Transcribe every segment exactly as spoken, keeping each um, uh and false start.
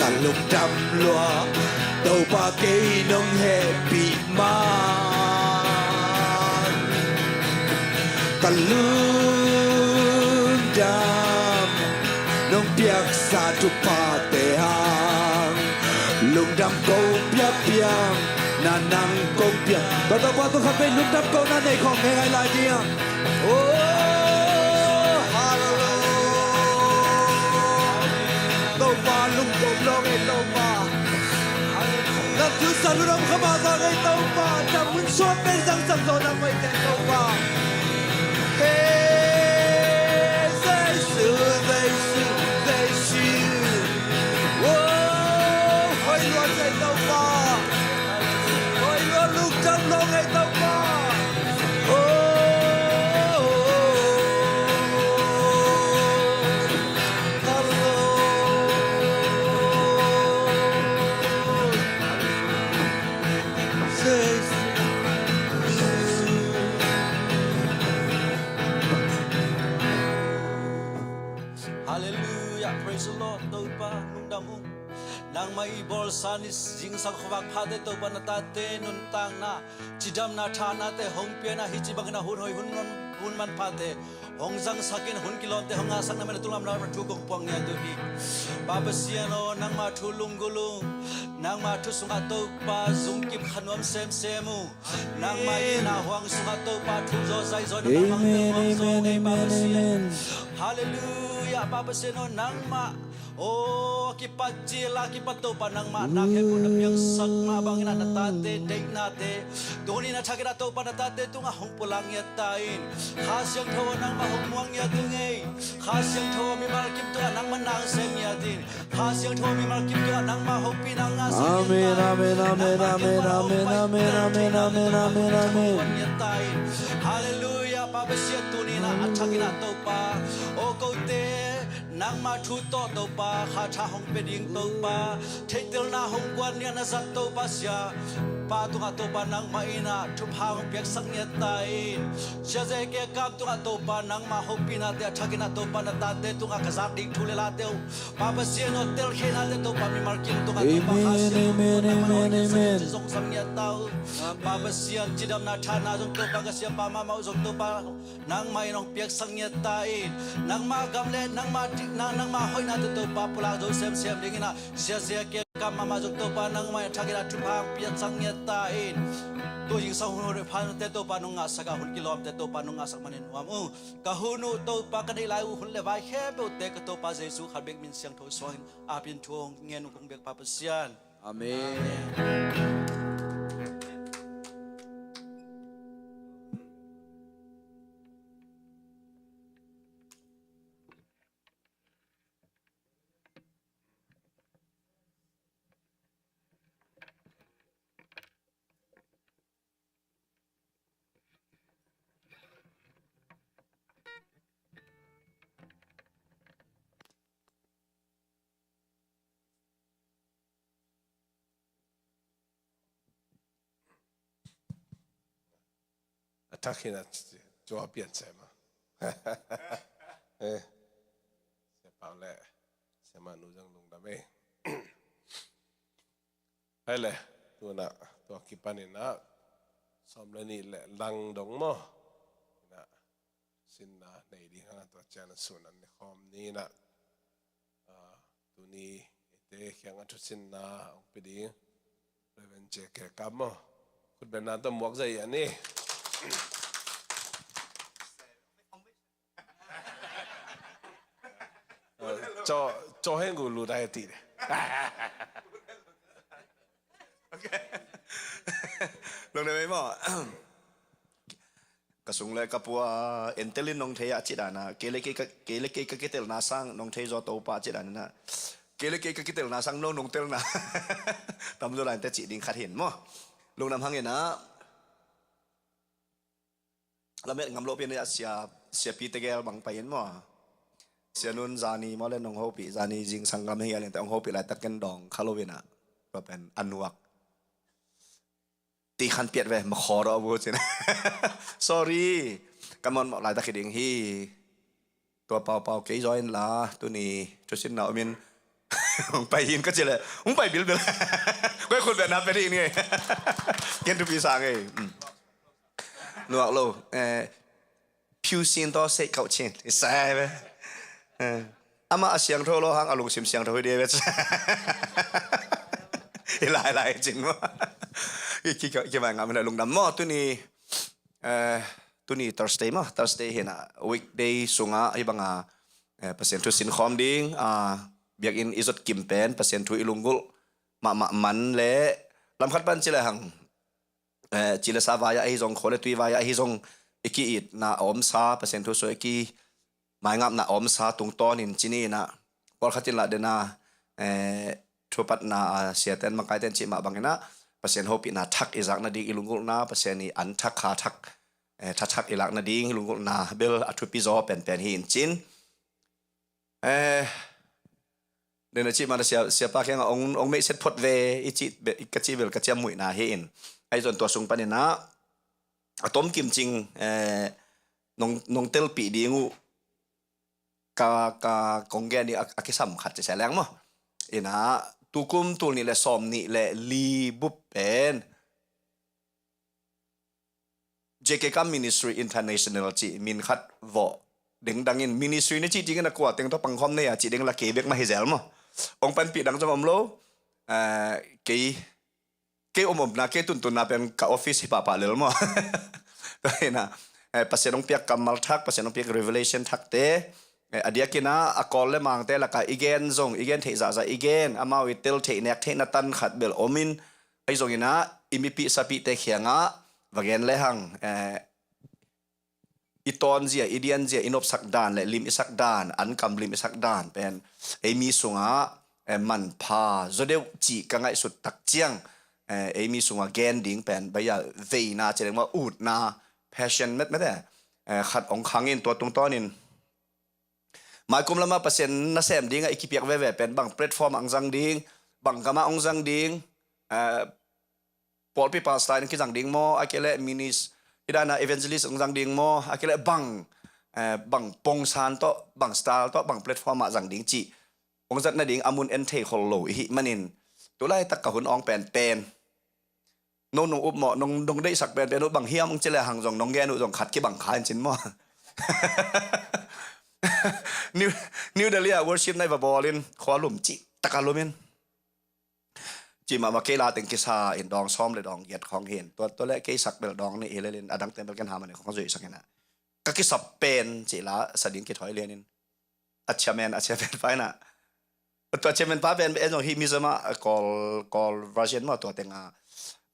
Lungdam lua, Topa kei nong hehpih man. Ka lungdam, nong piaksa thuphate hang. Lungdam ko piak piang, na nang kong piak. Tua Topa tung khat vei lungdam ko na nei khawm ngei ngai lai ding. Oh, hallelujah. Topa lungdam lua ngei Topa. Nang thu salut om kha mah zah ngei Topa. Nang mun suak pen zang zang zaw nang mai teh Topa. Hey, Jesu, Jesu, Jesu. Oh, hoih lua ngei Topa. Hoih lua lungdam lua ngei Topa. Oh, hallelujah. Hallelujah, praise the Lord. Topa lungdam uh. Nangmah i bawlsa ni zingsang khuavak phate Topa na tate nuntakna, cidamna, thahatnate hong piakna, hih ci bangin a hun hoih hun ngon hun manphate hong zangsakin hun kilawmte hong ngahsak na man a tunglam na thu kong puak ngiat uh hi. Pa Pasian aw, nangmah thu lunggulh uh, nangmah thu sungah Topa zungkip kha nuam semsem uh. Nangmah i na huang sungah Topa thu zaw zai zaw na nangmah Amen, amen, amen, amen. Hallelujah, Pa Pasian aw, nangmah aw, kipat cil a kipat Topa nangmah na khempeuh na piangsak mah bangin a na tate deihnate tuni na thakin a Topa na tate tungah hong pulak ngiat ta in. Kha Siangtho aw, nangmah hong muang ngiat ung ei. Kha Siangtho aw, mimal kim tungah nangmah na hong sem ngiat in. Kha Siangtho aw, mimal kim tungah nangmah hong pi nang ngah sa ngiat ta in. Amen, amen, amen, amen, amen, amen, amen, amen, amen. Hallelujah, Pa Pasian tuni na a thakin a Topa aw, kote nangmah thu tawh Topa, kha tha hong pia ding Topa, theihtelna hong guan ding a na zat Topa sia. Pa tungah Topa nangmah in a thupha hong piaksak ngiat ta in. Sia Zehekia Kam tungah Topa nangmah hopihnate a thakin a Topa na tate tungah ka zak ding thu le late uh, Pa Pasian aw, telkhialhnate Topa mimal kim tungah Topa Kha Siangtho aw, nangmah in a hong piaksak ngiat ta uh. Pa Pasian cidamna thahatna zong Topa ka siapa mahmah uh zong Topa nangmah in hong piaksak ngiat ta in. Nangmah gam le nangmah dikna, nangmah hoihnate Topa pulak zo semsem dingin a Sia Zehekia Kam mahmah zong Topa nangmah in a thakin a thupha hong piaksak ngiat ta in. Tua zingsang hun hoih pha nate Topa nong ngahsak a, hun kilawmte Topa nong ngahsak manin nuam uh. Ka hun uh Topa ka neih lai uh hun le vai khempeuhte ka Topa Jesu khat bek min siangtho suangin a pin thu hong ngen uh kong biak Pa Pasian. Amen. Amen. A thak hi na, cua pian sem a. Eh, Sia Pau le Sia Manu zong lungdam ei. Hai le, tuna tua kipanin a sawm le nih le lang dong maw? Ina sinna nei ding hang a tua ciang a sun an ne khawm ni ina. Ah, tuni eite kiang a thusinna hong pia ding Reverend J K Kam maw? Khutbetna tawh muak zai a ni. Caw, caw heng gu lu dai ti de. Okay. Long de mei maw? Ka sung le ka pua entelin nong thei a ci dana, kei le kei ka, kei le kei ka kitelna sang nong thei zaw Topa ci dana. Kei le kei ka kitelna sang no nong telna. Tam zaw lai te ci ding khat hin maw. Lungdam hang ina. Lamet ngam lo pian a sia, sia pi tegel bang pai in maw. Sia nun zani maw le nong hopi, zani zingsang ngam hei a lian te ong hopi lai taken dong kha lo ina. Tua pen anuak. Ti khan piat ve, ma khaw rawh bu cin. Sorry. Kan mon mawh laitak hi ding hi. Tua paupau kei zaw in la, tuni thusinna om in. Hong pai hi in ka ci leh hong pai bilbil. Koi khut beh na pia dih ni. Ken thupi sa ngei. Nuak lo. Phiusin tawh seih kauh cin i sai ve. Amah a siangtho lo hang a lungsim siangtho hi dia ve. I lailai cin maw? Kivai ngam hi na lungdam maw? Tuni, tuni Thursday maw? Thursday hi na, weekday sungah hi banga Pasian thu sinkhawm ding, biakinn i zot kim pen Pasian thu i lunggulh mahmah man le lamkhat pan ci le hang, ci le sa vai-ah ahi zong, khua le tui vai-ah ahi zong, i ki-itna a omsa, Pasian thu sung i kimaingapna a omsa tungtawnin ci ni inah, pawlkhat in lah dena thupatna a siaten makaiten cih mah banginah Pasian hopihna thak i zak nading, i lunggulhna Pasian i an thak, kha thak, tha thak i lak nading i lunggulhna bel a thupi zaw penpen hi in cin. Dena cih mana sia, siapa kiangah ong, ong meihset phot ve i cih, ka cih bel ka ciammuihna hi in. Ahi zon tua sung paninah a tomkim cing nong telpih ding uh ka, ka kong gen ding a kisam khat ci sia leng maw? Inah tukum tul nih le sawm nih le li bup pen J K Kam Ministry International cih min khat vawh dengdangin, ministry na cih dingin a kua teng tawh pangkhawm nei a cih deng la kei bek mah hi zel maw? Ong panpih dang zong om lo. Kei, kei om omna, kei tuntunna pen ka office hi pahpah lel maw? Tua hi na, Pasian ong piak kammal thak, Pasian ong piak revelation thakte a diakinah a Kawl le Mangte lakah i gen zong, i gen theih zahzah i gen, amau i tel theih nek theihna tan khat bel omin, ahi zonginah i mipih sapihte kiangah va gen lehang, i tawnzia, i dianzia, i nopsak dan le lim i sak dan, ankam lim i sak dan pen ei mi sungah manpha zaw deuh cih ka ngaihsut tak ciang, ei mi sungah gen ding pen baia veina ci leng maw, utna, passion metmete khat ong khangin tua tungtawnin maikum lamah Pasian nasem dingah i kipiak veve pen bang platform ah ong zang ding, bang gamah ong zang ding, pawlpi pastor in kizang ding maw, a kei leh minis, i dana evangelist ong zang ding maw, a kei leh bang, bang pongsan tawh, bang style tawh, bang platform ah zang ding cih ong zat nading a mun en thei khol lo i hih manin, tulaitak ka hun awng penpen no nong up maw, nong, nong deihsak penpen uh bang hiam ong ci le hang zong nong gen uh zong khat kibang kha in cin maw? New, New Delhi ah worship night va bawlin khua lum cih taka lumin cih mahmah kei la teng kisa in dawng sawm le dawng giat khawng hi in, tua, tua le kei sak bel dawng nih hi lelin a dang teng bel ken ha mah nih khawng zuihsak inah ka kisap pen cih la sa ding kithawi lianin a chairman, a chairman pa inah, tua chairman pa pen en zong hih Mizo mah, Kawl, Kawl version mah tua tenga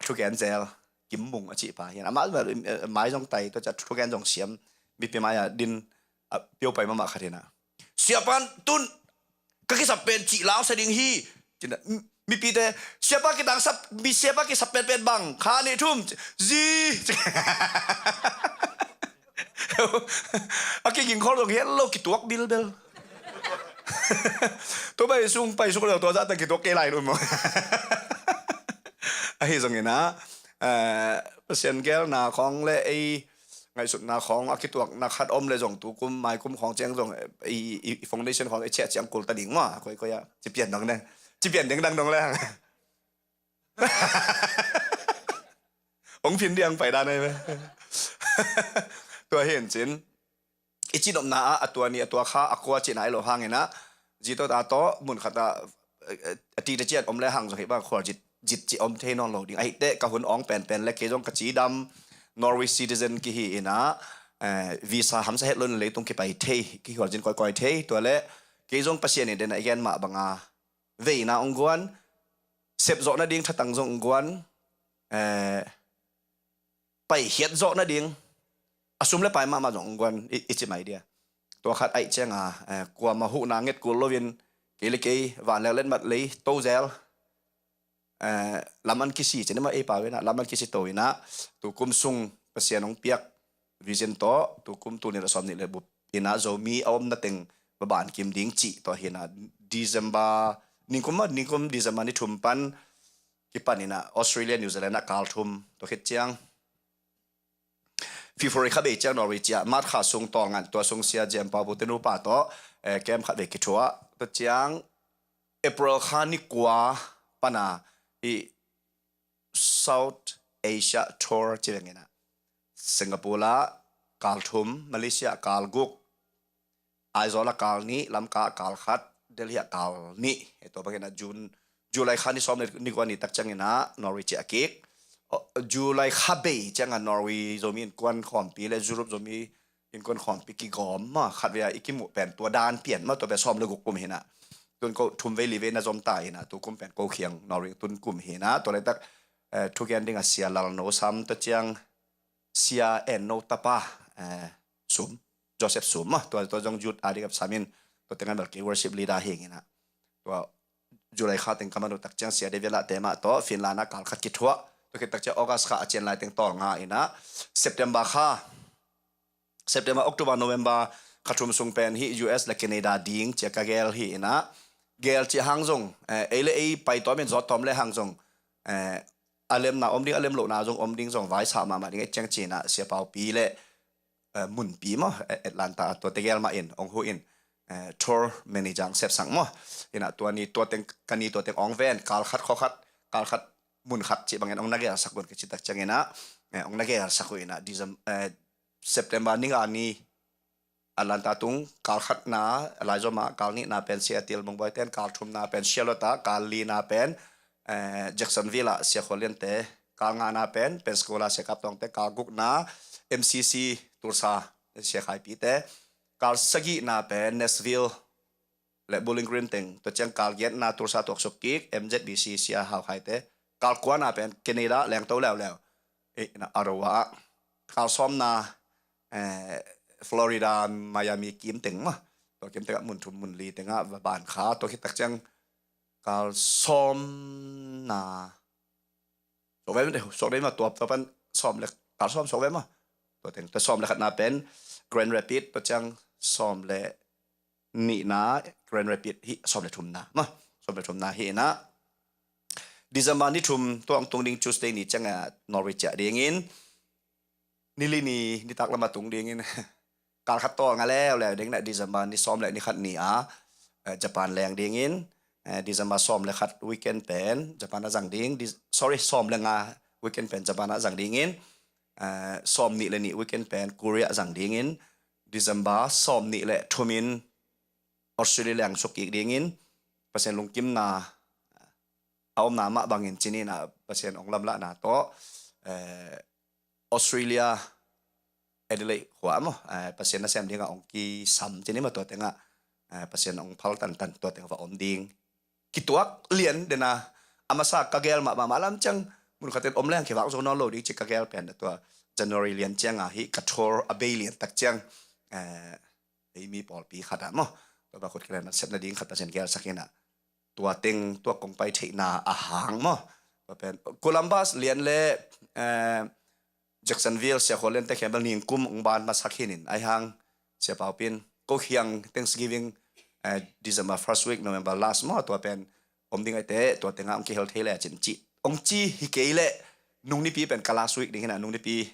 thugen zel, Kim Mung a cih pa hian, amah mai zong tai, tua ciah thugen zong siam, mipi mai-ah din, a piaupai mahmah khat hinah, siapa tun ka kisap pen cih lau sa ding hi. Mipite, siapa kitang sap, mi siapa kisap penpen bang kha nih thum zi. A kiging khol zong hian lo kituak bilbel. Tua pai sung, pai sung lo tua zahta kituak kei lai in um maw? Ahi zonginah Pasian gelna khawng le ei ngaihsutna khawng a kituakna khat om le zong tukum maikum khawng ciang zong i, i, i foundation khawng i ciah ciang kul ta ding maw? Koi, koi ah ci pian dong deng, ci pian deng dang dong le hang. Ong phin diang pai dan ai ve. Tua hi in cin i cinopna ah a tua ni a tua kha a kua cihna i lo hanginah zi tawh ta tawh mun khatah a tite ciat om le hang zong hi bang khual zit, zit cih om thei nawn lo ding. Ahiteh ka hun awng penpen le kei zong ka cidam Norway citizen kihi inah visa hamsa het lo in leitung kipai thei, kikhual zin kawikawi thei. Tua le kei zong Pasian in dena i gen mah banga veina ong guan, sep zawh nading thatang zong ong guan, paikhiat zawh nading a sum le pai mahmah zong ong guan i, i ci mai dia. Tua khat aih cianga kuama huhna nget kul loin kei le kei vanlek letmat lei tozel, lam an kisi cin mah ei pau inah lam an kisi to inah tukum sung Pasian ong piak vision tawh tukum tul nih le sawm nih le bup inah Zomi a omna teng va ban kim ding cih tua hinah December, ningkum mah, ningkum December ni thum pan kipan inah Australia, New Zealand ah kal thum, tua khit ciang February kha bei ciang Norway ciah, March kha sung tawlngan, tua sung sia J M Pau bu te nupa tawh camp khat vei kithuah, tua ciang April kha ni kua pana i South Asia tour ci veng ina, Singapore ah kal thum, Malaysia ah kal guk, Aizawl ah kal nih, Lamka ah kal khat, Delhi ah kal nih. Tua bangin ah June, July kha ni sawm le ni kua ni tak ciangin ah Norway ciah kik. July kha bei ciangin Norway Zomi Innkuan Khawmpi le Europe Zomi Innkuan Khawmpi kigawm mah, khatvei a i kimuh pen tua dan pian mah, tua pen sawm le guk kum hi na. Tun ko thum vei li vei na zom ta ina, tu kum pen ko khiang Norway tun kum hi na. Tua laitak thugen ding a Sia Lalno Sam, tua ciang Sia Enno tapa Sum, Joseph Sum mah, tua, tua zong youth a ding a sam in, tua teng a bel kei worship leader hi ing ina. Tua July kha teng ka man uh tak ciang Sia David Lahte mah tawh Finland ah kal khat kithuah. Tua khit tak ciang August kha a cian lai teng tawl nga ina, September kha, September, October, November kha thum sung pen hih U S le Canada ding cia ka gel hi ina. Gel cia hang zong ei le ei pai tawm in zawt tawm le hang zong a lemna om ding, a lem lohna zong om ding, zong vaisa mahmah ding ei ciang ci ina, Sia Paupi le Munpi maw, Atlanta a tuate gel mah in ong hu in, tour manager ang sepsak maw. Ina tua ni tua teng, ka ni tua teng ong ven, kal khat khaw khat, kal khat mun khat cih bangin ong na gelsak un ka cih tak ciang ina, ong na gelsak uh ina, December, September ni nga ni Atlanta tung kal khatna, laizom ah kal nihna pen Sia Til Mung Boy ten, kal thumna pen Charlotte ah, kal lina pen Jacksonville ah Sia Khua Lian te, kal ngana pen Pensacola Sia Kap Tawng te, kal gukna M C C Tulsa Sia Khai Pi te, kal sagihna pen Nashville le Bowling Green teng, tua ciang kal giatna Tulsa tuaksuk kik M Z B C Sia Hau Khai te, kal kuana pen Canada Lengto leuleu, Ottawa ah, kal sawmna Florida Miami kim teng mah, tua kim tengah mun thum mun li tengah va ban kha, tua khit tak ciang kal sawmna, sawm ve, sawm ve mah, tua, tua pan sawm le, kal sawm, sawm ve mah. Tua teng, tua sawm le khatna pen Grand Rapids, tua ciang sawm le nihna Grand Rapids hi, sawm le thumna mah, sawm le thumna hi ina. December ni thum, tua ong tung ding Tuesday ni ciang a Norway ciah dingin, ni li ni, nitak lam a tung dingin, kal khat tawl nga leuleu ding na, December ni sawm le ni khat ni a Japan leng dingin, December sawm le khat weekend pen Japan a zang ding, sorry, sawm le nga weekend pen Japan a zang dingin, sawm nih le nih weekend pen Korea a zang dingin, December sawm nih le thum in Australia leng suk kik dingin, Pasian lungkimna a omna mah bangin ci ni ina, Pasian ong lamlahna tawh Australia, Adelaide khua maw, Pasian nasem dingah ong kisam ci ni maw, tua tengah Pasian ong phal tantan, tua tengah va om ding kituak lian dena, a masa ka gel mah, mah, mah lam ciang mun khatin om leng kivak zo nawn lo ding ci ka gel pen tua January lian cianga hi ka tour a bei lian tak ciang ei mi pawlpi khat ah maw, tua ba khut kilen sepna ding khat Pasian gelsak ina, tua teng, tua kong pai theihna a hang maw. Tua pen Columbus lian le Jacksonville, Sia Khua Lian te khempeuh ningkum ong ban masak hinin, ahi hang Sia Paupi in ko khiang Thanksgiving, December first week, November last maw, tua pen om ding aite, tua tengah ong kihel thei le cin ci ong ci hi kei le, nung nipi pen ka last week ding hina, nung nipi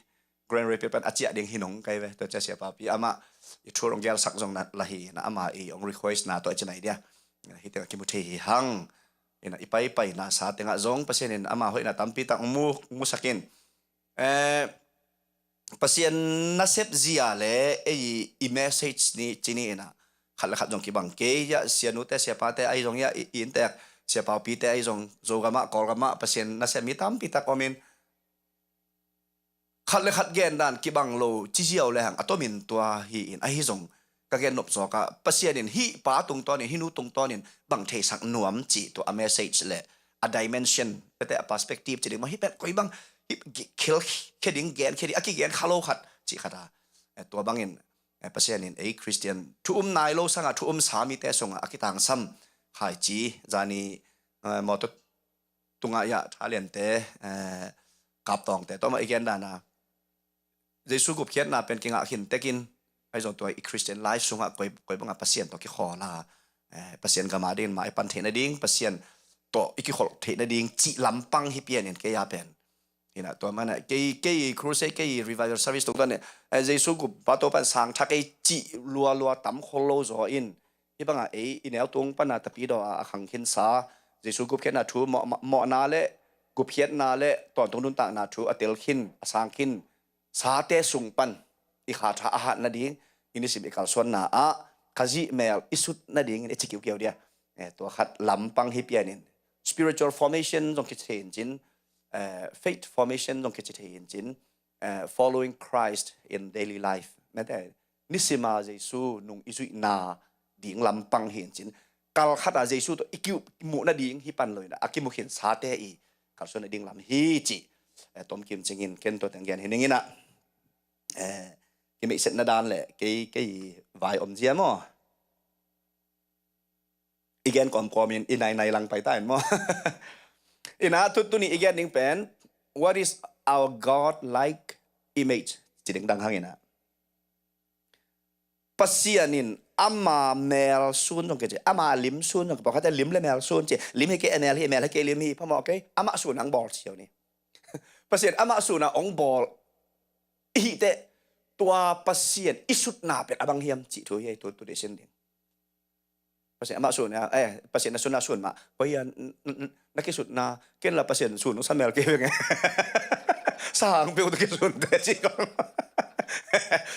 Grand Rapids pen a ciah ding hi nong kai ve, tua cia Sia Paupi amah i thu ong gelsak zong na la hi na, amah i ong request na tua i ci nai dia. Hi tengah kimu thei hi hang. Ina i paipaina sa tengah zong Pasian in amah hoihna tampi tak ong mu, musak in. Pasian nasep zia le ei i message ni ci ni ina, khat le khat zong kibang kei, ia sianute siapate ahi zong, ia i inntek Sia Paupite ahi zong, Zogamah Kawlgamah Pasian nasep mi tampi tak om in, khat le khat gen dan kibang lo ci ziau le hang a tomin tua hi in, ahi zong ka gen nop zawkah Pasian in hih pa tungtawnin, hih nu tungtawnin bang theisak nuam cih tua a message le a dimension, pete a perspective ci ding maw, hih pen koi bang, hih khel khia ding, gen khia ding, a kigen kha lo khat cih khat a, tua bangin Pasian in ei Khristian thu um nai lo sangah thu um sa mite sungah a kitangsam khaici, zani mawtaw tungah ia thaliante, kaptawngte tawmah i gen dana Jesu gupkhiatna pen kingah khin tekin, ahi zong tua i Christian life sungah koi, koi bangah Pasian tawh kikhawla, Pasian gama dingin ma i pan theih nading, Pasian tawh i kikholh theih nading cih lampang hi pianin kei a pen. Hina tua mana kei, kei crusade, kei revival service tungtawn Jesu guppa tawh pan sang tha kei cih lualua tam khol lo zaw in, Hih bangah ei i neu tung pana tapidaw a a khang khinsa, Jesu gupkhiatna thu, mawh-, mawhna le gupkhiatna le tawntung nuntakna thu a tel khin, a sang khin sate sung pan i kha tha a hat nading, i nisim i kalsuanna ah Khazih mel i sut nadingin i ci kiukiau dia. Eh, tua khat lampang hi pianin spiritual formation zong kici thei in cin, eh, faith formation zong kici thei in cin, eh, following Christ in daily life. Mete, nisima Jesu nung i zuihna ding lampang hi in cin, kal khata Jesu tawh i kimuh nading hi pan lo in a kimu khin sate i kalsuan nading lam hi ci, eh, tomkim cingin ken tua teng gen hi ning in a, eh, kimeihsetna dan le kei, kei vai om zia maw? I gen kawmkawmin i nainai lang pai ta in maw? Ina tut tuni i gen ding pen, what is our God like image? Ci ding dang hang ina. Pasian in ama mel sun zong kei ci, ama lim sun zong kei, pawlkhatte lim le mel sun ci, lim hi kei a mel hi, mel hi kei lim hi, phamawh kei, amah sun ang bawl ci ni. Pasian amah sun a ong bawl i hih teh, tua Pasian i sutna pen a bang hiam cih thu hi ei, tu, tu dei sin ding. Pasian amah sun a, eh, Pasian na sun a sun mah. Koi hian, n-, n-, n-, na kisutna, ken la Pasian sun sa mel kei veng. Sang peuh tu kisun te ci kong.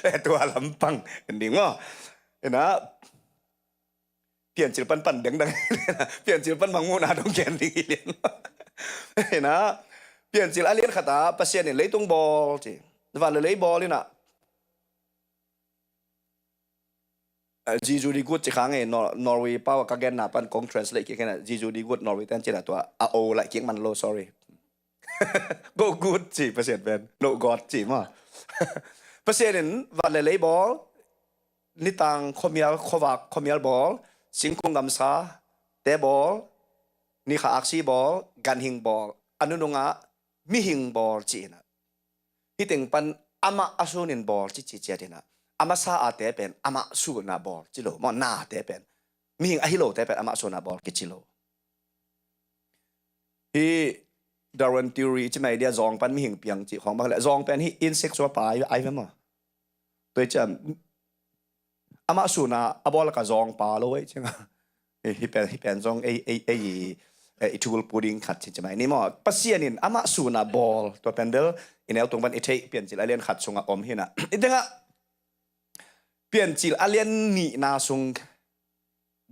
Eh, tua lampang, en ding maw. Ina, Piancil pan pan dengdang. Piancil pan mangmuhna dong gen ding hi lian. Ina, Piancil a lian khata, Pasian in leitung bawl ci. Van le lei bawl ina. Eh, Jesu di gut ci khang e, Nor-, Norway pau ka genna pan kong translate kik hena, Jesu di gut Norway ten cina tua, a o lai kik man lo, sorry. Go gut ci, Pasian pen. No God ci ma. Pasian in van le lei bawl, nitang khuamial, khuavak khuamial bawl, singkung gamsa te bawl, nikha aksi bawl, ganhing bawl, a nunungah mihing bawl ci ina. Hih teng pan amah a sunin bawl ci ci ciat ina. A masa a te pen amah suna bawl ci lo. Maw na te pen. Mihing a hi lo te pen amah suna bawl kici lo. Hih Darwin theory ci mai dia zawng pan mihing piang ci khawng bang le. Zawng pen hih insect sua pa ai, ai ve maw. Tua i ciam, amah suna a bawl ka zawng pa lo ei cianga. Hi pen, hi pen zong ei, ei, ei, ei, i thul pu ding khat ci ci mai ni maw. Pasian in amah suna bawl, tua pen bel, i neu tung pan i theih Piancil a lian khat sunga om hina. I tengah, Piancil a lian nihna sung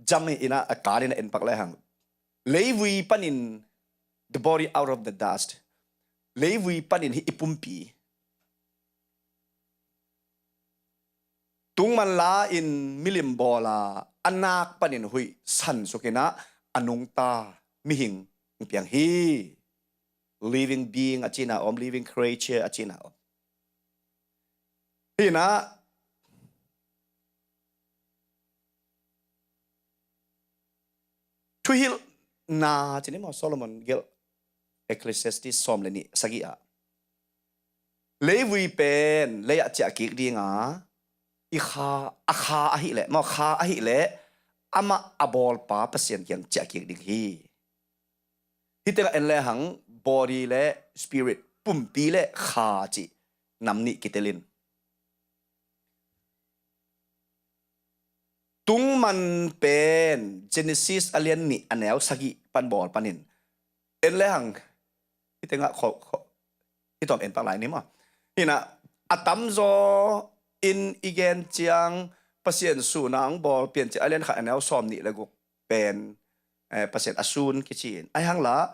jam ina a kan ina en pak le hang. Leivui panin the body out of the dust. Leivui panin hih i pumpi. Tungman la in milim bawla a nak panin huih san sukina a nungta mihing piang hi. Living being a cina om, living creature a cina om. Hina thuhilhna cini maw Solomon gelh Ecclesiastes sawm le nih sagih ah. Leivui pen lei ah ciah kik dinga, i kha, a kha ahih leh, maw kha ahih leh, amah a bawlpa Pasian kiang ciah kik ding hi. Hih tengah en le hang body le spirit, pumpi le kha cih nam nih kitelin. Tungman pen Genesis a lian nih a neu sagih pan bawl panin. En le hang, hih tengah kho, kho, hih tawm en pak lai ni maw. Hina, a tamzaw in i gen ciang Pasian suna ang bawl Piancil a lian khat a neu sawm nih le guk pen, eh, Pasian a sun kici in. Ai hang la,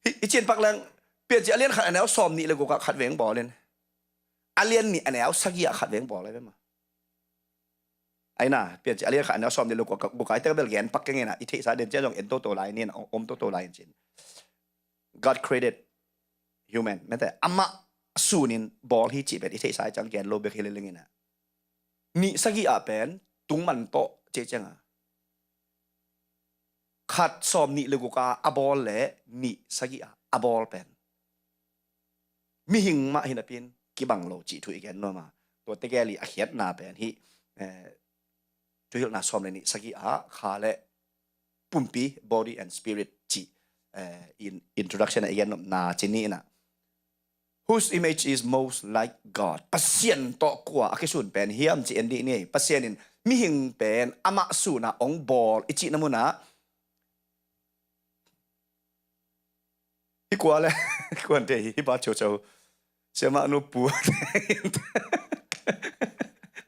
hi, hi cin pak leng, Piancil a lian khat a neu sawm nih le guk ah khat veng bawl in. A lian nih a neu sagih ah khat veng bawl ai ve maw. Aina, Piancil a lian khat a neu sawm nih le guk ah, guk ah i tek bel gen pak keng ina, i theihsa den ciang zong en toto lai ni in, om toto lai in cin. God created human. Mete, amah sunin bawl hi cih pen i theihsa ciang gen lo bek hi le leng ina. Nih sagih ah pen, tungman tawh cih cianga. Khat sawm nih le guk a a bawl le nih sagih a a bawl pen mihing mah hi napin kibang lo cih thu i gen nuam a. Tua tegel i a khiatna pen hih, eh, thuhilhna sawm le nih sagih a kha le pumpi, body and spirit cih, eh, in, introduction a i gen nuamna ci ni ina. Whose image is most like God? Pasian tawh kua a kisun pen hiam ci en dih ni. Pasian in mihing pen amah sunah ong bawl i cihna munah, hi kua le, kuan thei hi ba ciocao. Siamah nu pu.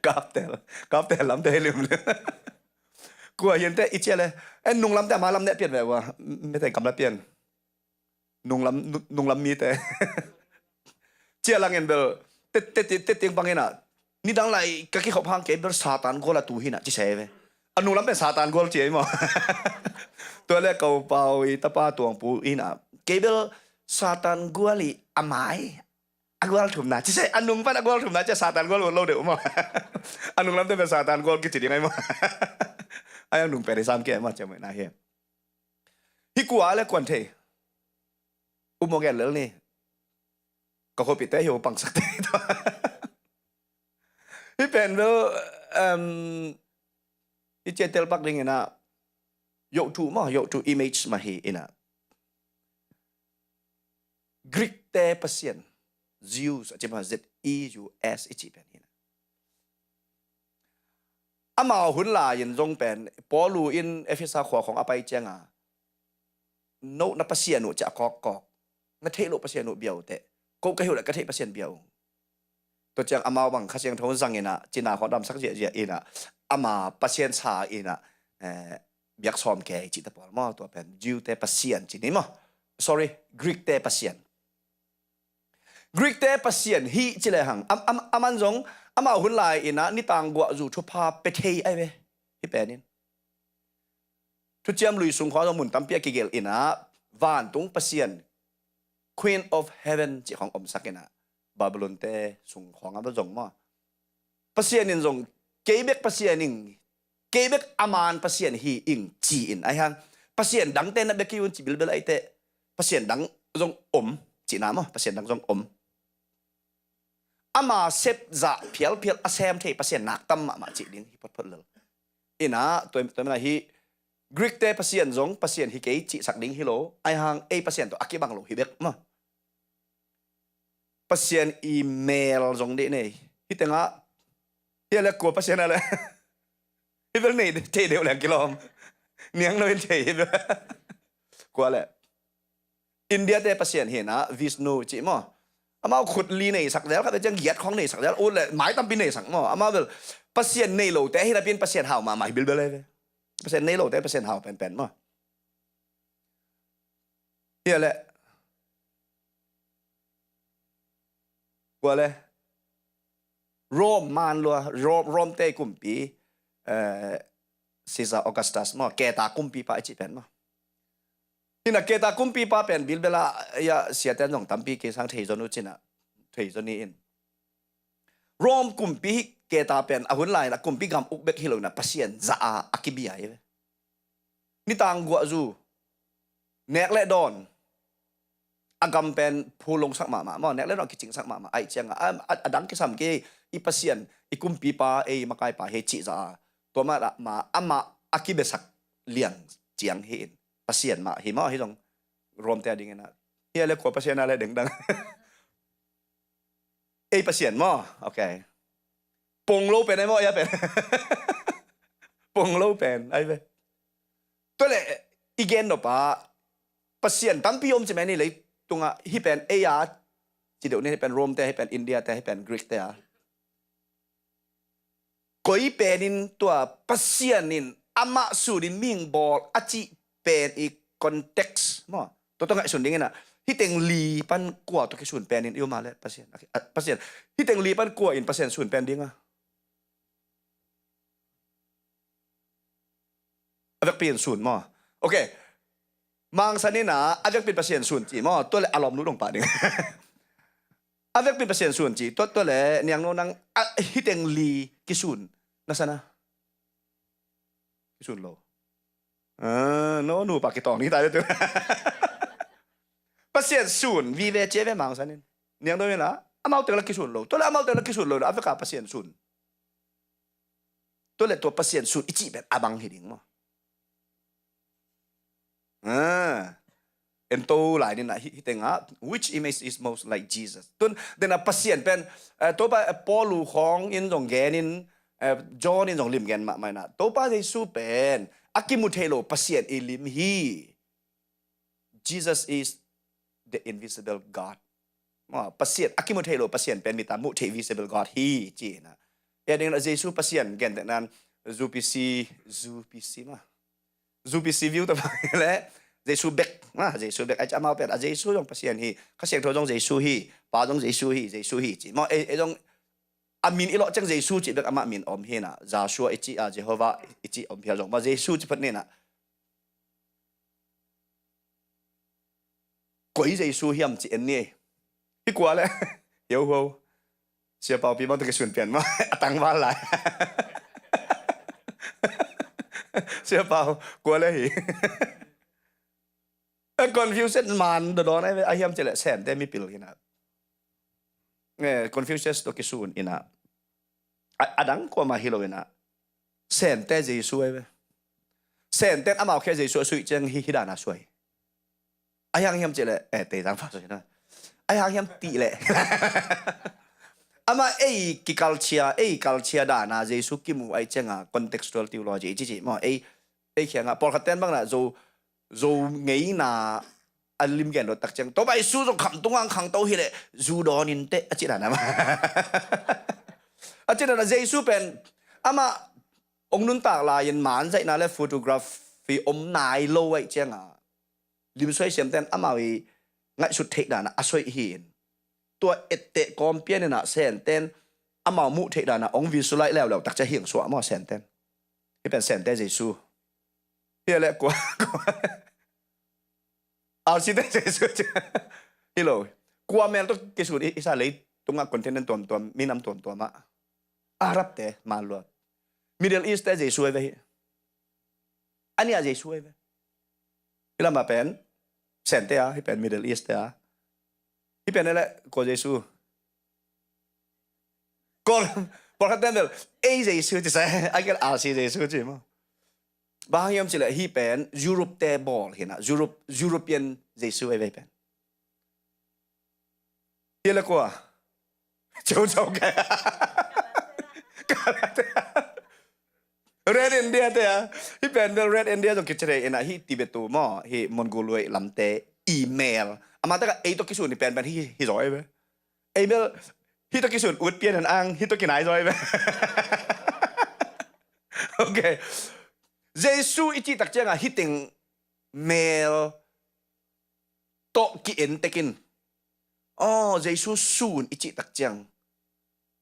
Kaptel, kaptel lamte hi limlim. Kua hiante i cia le, en nung lamte a ma lam ne pian ve ua, mete gamla pian. Nunglam, nu-, nunglam mite. Cia langin bel, te, te, te, te tiang bangin ah, nidang lai ka kikhop hang kei bel Satan gual a tu hinah ci se ve. A nunglam pen Satan gual cia i maw. Tua le ko pau i tapa tuangpu inah, kei bel Satan gual i a mai, a gual thumna ci se, a nung pan a gual thumna cia Satan gual ut lo deuh maw. A nunglamte pen Satan gual kici ding ai maw. Ai ang nung pen i sam ke maw cia mai na hi. Hi kua le kuan thei. U maw gen lel ni. Ka khopite hi u pangsak te. Hi pen bel, em, hi cia telpak ding inah. Yoh tu maw, yoh tu image mah hi inah. Greek te pasian. Zeus, a ci maw, Z E U S, i ci pen hi inah. Amau hun lai-in zong pen, Paulu in Efesa khua khong a pai cianga, no na pasian uh cia a kawkkawk, na theih loh pasian uh bia uh teh, ko ka hi uh le ka theih pasian bia uh. Tua ciang amau bang Kha Siangtho zang inah, cina khong damsak ziahziah inah, ama pasian sa inah, eh, biak sawm kei cihte pawl maw, tua pen Jew te pasian ci ni maw. Sorry, Greek te pasian. Greek te pasian hi ci le hang. Am, am, aman zong, amau hun lai inah, nitang guahzu thupha pe thei ai ve. Hi penin. Thuciam lui sung khong zong mun tampi a kigelh inah, vantung pasian, Queen of Heaven, cih khong omsak inah, Babylon te sung khong a zong maw. Pasian in zong, kei bek pasian ing, kei bek a man pasian hi ing ci in. Ai hang, pasian dangte na bek hi un ci bilbel ai teh, pasian dang zong om, cihna maw, pasian dang zong om. Ama sep zah phialphial a sem thei pasian nak tam mahmah cih ding hi photphot lel. Inah, tua, tua mena hi Greek te pasian zong, pasian hi kei cihsak ding hi lo, ai hang, ei pasian tawh a kibang lo hi bek maw. Pasian i mel zong dih nei. Hi tengah, hi a le kua pasian a le. Hi bel nei thei deuh leng kilawm. Niang lo in thei hi bel. Kua le. India te pasian hi na, Vishnu cih maw. Amau khut li nei sak del, khat ciang giat khong nei sak del, ut le mai tampi nei sak maw. Amau bel pasian nei lo te hi na pin pasian hau mahmah hi bilbel hi ve. Pasian nei lo te pasian hau penpen maw. Hi a le. Kua le. Rome man lua, Rome, Rome te kumpi, eh, Caesar Augustus maw, keta kumpipa i cih pen maw. Hi na keta kumpipa pen bilbela, ya, siaten zong tampi kisang thei zon uh cina, thei zon ni in. Rome kumpi hi keta pen, a hun lai na kumpi gam uk bek hi lo na, pasian za a, a kibia hi ve. Nitang guahzu, nek le dawn, a gam pen phulongsak mahmah maw, nek le dawn kicingsak mahmah, ai cianga, a, a, a dang kisam kei, i pasian, i kumpipa, ei makaipa, hei cih za a, tua mah, ma, amah a kibesak liang ciang hi in, pasian mah hi maw, hi zong, Rome te a dingin a, hi a le kua pasian a le dengdang. Ei pasian maw, ok. Pong lo pen ai maw, ei a pen. Pong lo pen, ai ve. Tua le, i gen nop a, pasian tampi om ci mah ni lei tunga, hi pen ei a, ci deuh ni hi pen Rome te, hi pen India te, hi pen Greek te a. Koi penin tua pasian in amah sunin mihing bawl a cih pen i context maw. Tua tua ngaihsun dingin a, hi teng li pan kua tua kisun penin i um a le pasian. A, pasian. Hi teng li pan kua in pasian sun pen ding a. A vekpi in sun maw. Ok. Mangsan in a, a vekpi in pasian sun ci maw. Tua le a lawm lu dong pah ding. A vekpi in pasian sun ci. Tua, tua le niang no nang, a, hi teng li kisun. Na sana. Kisun lo. Ah, no, nu pa kitawng ni ta tu. Pasian sun, vive cia ve mangsan in. Niang no in a, amau teng la kisun lo. Tua le amau teng la kisun lo, a veka pasian sun. Tua le tua pasian sun i cih pen a bang hi ding maw. Ah. En to lai ni na hi, hi tenga, which image is most like Jesus? Tun, dena pasian pen, eh, to pa, eh, Paulu khong in zong gen in, Eh, John in zong limgen mahmah inah, Topa Jesu pen a kimu thei lo Pasian i lim hi. Jesus is the invisible God. Maw, Pasian, a kimu thei lo Pasian pen mita muh theih visible God hi ci inah. Ei a dingin a Jesu Pasian gentehnan U P C, U P C maw, U P C view ta bang le Jesu bek, maw, Jesu bek. Ai ci amau pen a Jesu zong Pasian hi, Kha Siangtho zong Jesu hi, Pa zong Jesu hi, Jesu hi ci. Maw, ei, ei zong a min i lawh ciang Jesu cih bek amah min om hi inah, Joshua i cih a, Jehovah i cih om phial zong maw, Jesu ci phot ni inah. Koi Jesu hiam ci en ni ei. Hi kua le? Yo ho. Sia Pau pi bang tawh kisun pian maw. A tangval lai. Sia Pau, kua le hi? Eh, Confucius man dodon ai ve, a hiam ci le Sente mipil hi inah. Eh, Confucius tawh kisun inah. A, a dang kuamah hi lo inah. Sente Jesu ai ve. Senten amau khia Jesu a suih ciang hi, hi dana suai. A hiang hiam ci le, eh, Teizang fa suai na. A hiang hiam ti le. Amah ei kikalchia, ei kalchia dana Jesu kimu ai cianga contextual theology ci ci maw, ei, ei khianga pawlkhat ten bang na Zo, Zo ngeina a limgen lo tak ciang, Topa Jesu zong khamtung ang khangto hi le, zu dawn in teh, a ci dana maw. A ci dana Jesu pen, amah ong nuntak lai-in man zaihna le photography om nai lo ai cianga, limsuai siamten amau i ngaihsut theih dana a soih hi in. Tua etteh kawm pian inah Senten amau muh theih dana ong visualize leuleu tak ciang hiang suah maw Senten. Hi pen Sente Jesu. Hi le kua, kua. Aussie te Jesu ci. Hi lo. Kua mel tawh kisun i, i sa lei tungah continent tuamtuam, minam tuamtuam ah. Arab te, man luat. Middle East te Jesu ai ve hi. A nia Jesu ai ve. Hi lamah pen, Sente a, hi pen Middle East te a. Hi pen ele, ko Jesu. Ko, pawlkhat ten bel, ei Jesu ci sa, a gel Aussie Jesu ci maw. Bang hang hiam ci le, hi pen, Europe te bawl hi inah, Europe, European Jesu ai ve hi pen. Hi le kua. Ceu ceu ke. Red India te a. Hi pen bel Red India zong kici thei inah, hi Tibet tu maw, hi Mongoloid lamte i mel. Amah taka ei tawh kisun hi pen pen hi, hi zaw ai ve. Ei bel, hi tawh kisun ut pian an ang, hi tawh kinai zaw ai ve. Ok. Jesu i cih tak cianga hi teng mel tawh ki-en tekin. Aw, Jesu sun i cih tak ciang.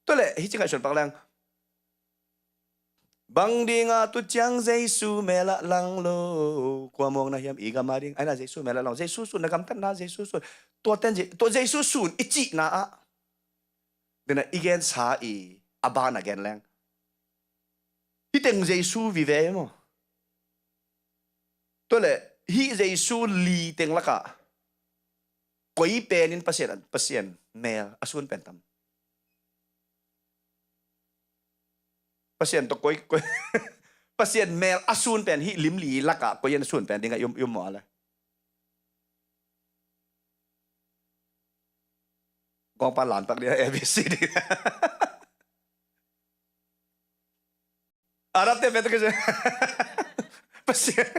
Tua le, hi ci ngaihsun pak leng. Bang dinga tu ciang Jesu melah lang lo. Kua muang na hiam i gam a ding. Ai na Jesu melah lang. Jesu sun na gamtatna, Jesu sun. Tua ten Je-, tua Jesu sun i cihna ah. Dena i gensa i a ban a gen leng. Hi teng Jesu vive maw. Tua le, hih Jesu li teng lakah koi penin Pasian, Pasian mel a sun pen tam? Pasian tawh koi, koi, Pasian mel a sun pen hih lim li lakah koi in a sun pen dingah i um, i um maw a le? Kong pan lam tak dia A B C D. Arab te pen tawh kisun. Pasian.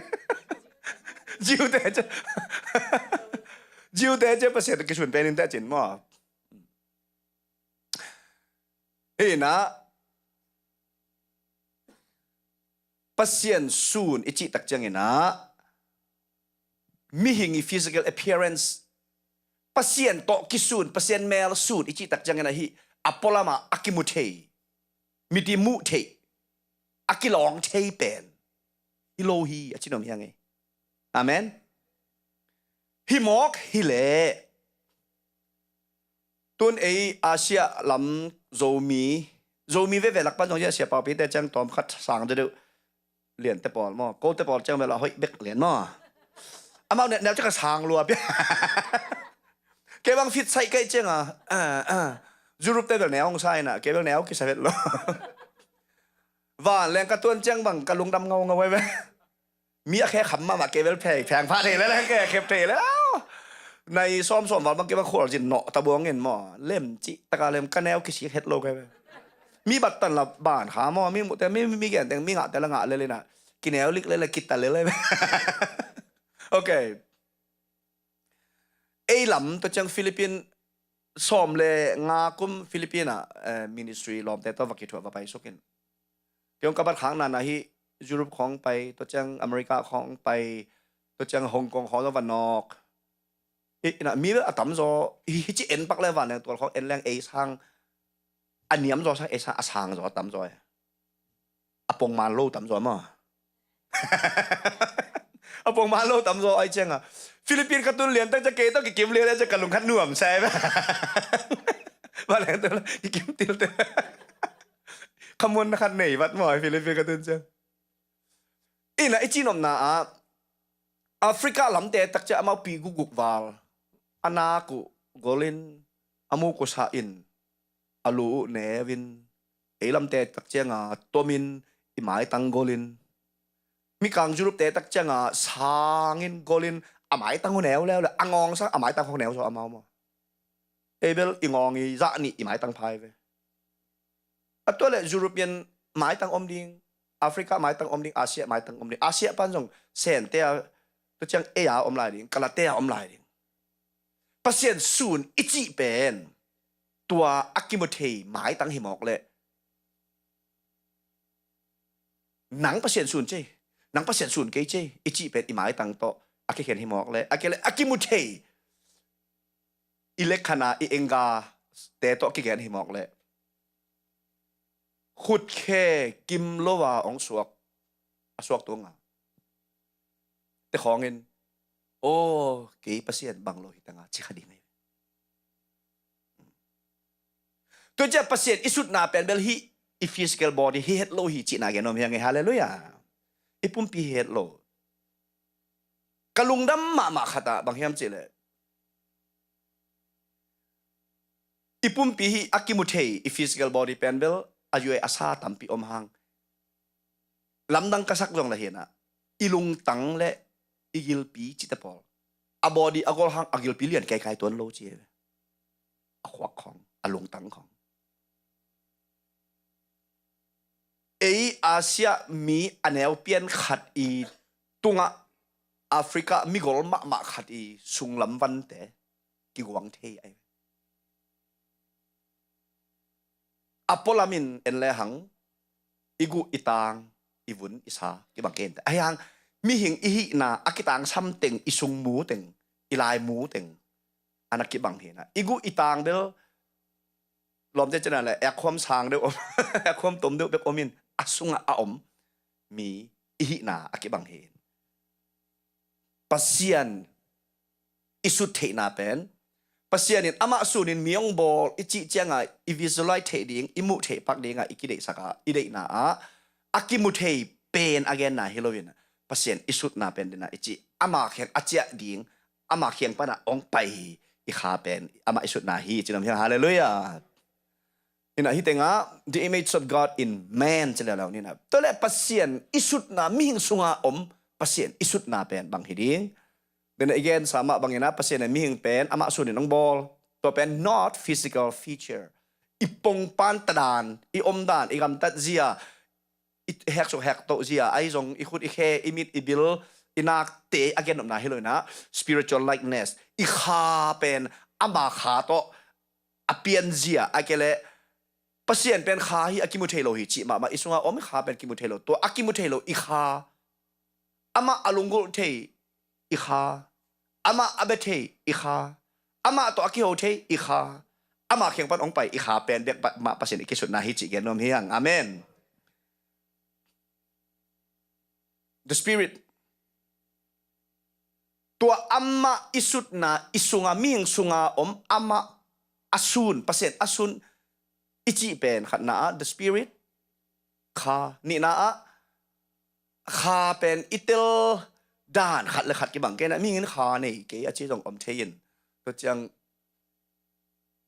Jew te ci. Jew te ci Pasian tawh kisun pen in teh cin maw. Hi na. Pasian sun i cih tak ciangin ah, mihing i physical appearance, Pasian tawh kisun, Pasian mel sun i cih tak ciangin ah, hih a pualamah a kimu thei, mit i muh theih, a kilawng thei pen hi lo hi, a ci nuam hi hang ei. Amen. Hi mawk hi leh. Tun ei Asia lam Zomi, Zomi veve lak pan zong hi a, sia Pau Pi te ciang tawm khat sang deuhdeuh, Lian te pawl maw, ko te pawl ciang bel a hoih bek Lian maw. Amau neu ciang a sang lua pia. Kei bang fit saih kaih ciang a, ah, ah. Europe te bel neu hong sa in a, kei bel neu kisa vet lo. Vanleng ka tuan ciang bang ka lungdam ngaungau ai ve. Mi a khe kham mahmah, kei bel phei pheng pha thei le le, kei khep thei le. Au. Nai sawm sawm val bang kei bang khual zin nawh ta buang in maw. Lem cih taka lem ka neu kisik het lo kei bel. Mi battan la ban kha maw, mi muhte, mi, mi genteng, mi ngahte la ngah lel inah, kineu lik lel, kita lel. Ok. Ei lam tua ciang Philippine, sawm le nga kum Philippine ah, eh, ministry lawmte tawh va kithuah va paisuk in. Kei hong ka bat khak nana hi Europe khawng pai, tua ciang America khawng pai, tua ciang Hong Kong khawng tawh va nawk. Hi, inah mi bel a tamzaw, hi, hi ci en pak le vanleng tual khawng en leng ei sang, a niam zaw sang, ei sang, a sang zaw a tamzaw e. A pongman lo tamzaw maw. A pongman lo tamzaw ai cianga. Philippine ka tun lian tak ciang kei tawh kikim lian ai ciang ka lungkhat nuam sai. Vanleng tual kikim tilte. Khamuanna khat nei vat maw, Philippine ka tun ciang. Inah i cinopna ah Africa lamte tak ciang amau pi gukguk val, a nak uh golin, a muk uh sahin, a lu uh neuvin, ei lamte tak cianga tomin, i maitang golin, mikang Europe te tak cianga sangin golin, a maitang uh neu leuleu, a ngawng sang a maitang khawng neu zaw amau maw. Ei bel i ngawng i zah nih i maitang phai ve. A tua le European maitang om ding, Africa maitang om ding, Asia maitang om ding. Asia pan zong Sente a, tua ciang ei a om lai ding, Kalate a om lai ding. Pasian sun i cih pen tua a kimu thei maitang hi mawk le, nang Pasian sun cei, nang Pasian sun kei cei i cih pen i maitang tawh a kikhen hi mawk le, a kei le a kimu thei i lekhana, i engate tawh kigen hi mawk le, khutkhe kim lo a hong suak, a suak tunga te khawngin, aw, kei Pasian bang lo hi tanga ci kha ding hi. Tua ciang Pasian i sutna pen bel hih i physical body hi het lo hi cihna gen nuam hi hang e. Halleluiah. I pumpi hi het lo. Ka lungdam mahmah khat ah bang hiam cihleh, i pumpi hi a kimu thei i physical body pen bel a yuai a sa tampi om hang. Lamdang ka sak zong la hinah, i lungtang le i gilpi cite pawl, a body a gol hang a gilpi lian kaikai tuan lo ci hi ve. A khuak khawng, a lungtang khawng. Ei Asia mi a neu pian khat i tungah Africa migol mahmah khat i sunglam vante kiguang thei ai. A pualam in en le hang, i guh i tang, i vun i sa kibang kei in te. Ahi hang, mihing i hihna a kitangsam teng, i sung mu teng, i lai mu teng, a na kibang hinah. I guh i tang bel lawmte cina le, ekhuam sang deuh om, ekhuam tom deuh bek om in, a sungah a om mi i hihna a kibang hi. Pasian i sut theihna pen, Pasian in amah sunin mi hong bawl i cih cianga i visualize theih ding, i muh theih pak dinga i kideihsaka, i deihna ah a kimu thei pen a genna hi loin, Pasian i sutna pen dena i cih, ama khiang a ciah ding, ama khiang pana hong pai hi, i kha pen amah i sutna hi ci nuam hi hang. Halleluiah. Inah hih tengah the image of God in man ci leuleu ninah. Tua le Pasian i sutna, mihing sunga om Pasian i sutna pen bang hi ding. Dena i gensa mah banginah Pasian in mihing pen amah sunin hong bawl. Tua pen not physical feature. I pongpan tadan, i omdan, i gamtat zia, i heksuk hektoh zia, ahi zong i khut i khe, i mit i bil, i nakte a gennopna hi loinah spiritual likeness. I kha pen ama kha tawh a pianzia a kei leh Pasian pen kha hi a kimu thei lo hi cih mahmah i sunga om i kha pen kimu thei lo. Tua a kimu thei lo i kha, amah a lunggulh thei i kha, amah a bia thei i kha, amah tawh a kiho thei i kha, amah khiang pan hong pai i kha pen bek mah Pasian i kisutna hi cih gen nuam hi hang. Amen. The Spirit. Tua amah i sutna, i sunga, mihing sunga om amah a sun, Pasian a sun i cih pen khatna ah the Spirit, kha, nihna ah kha pen i tel dan khat le khat kibang kei na, mihing in kha nei kei a ci zong om thei in. Tua ciang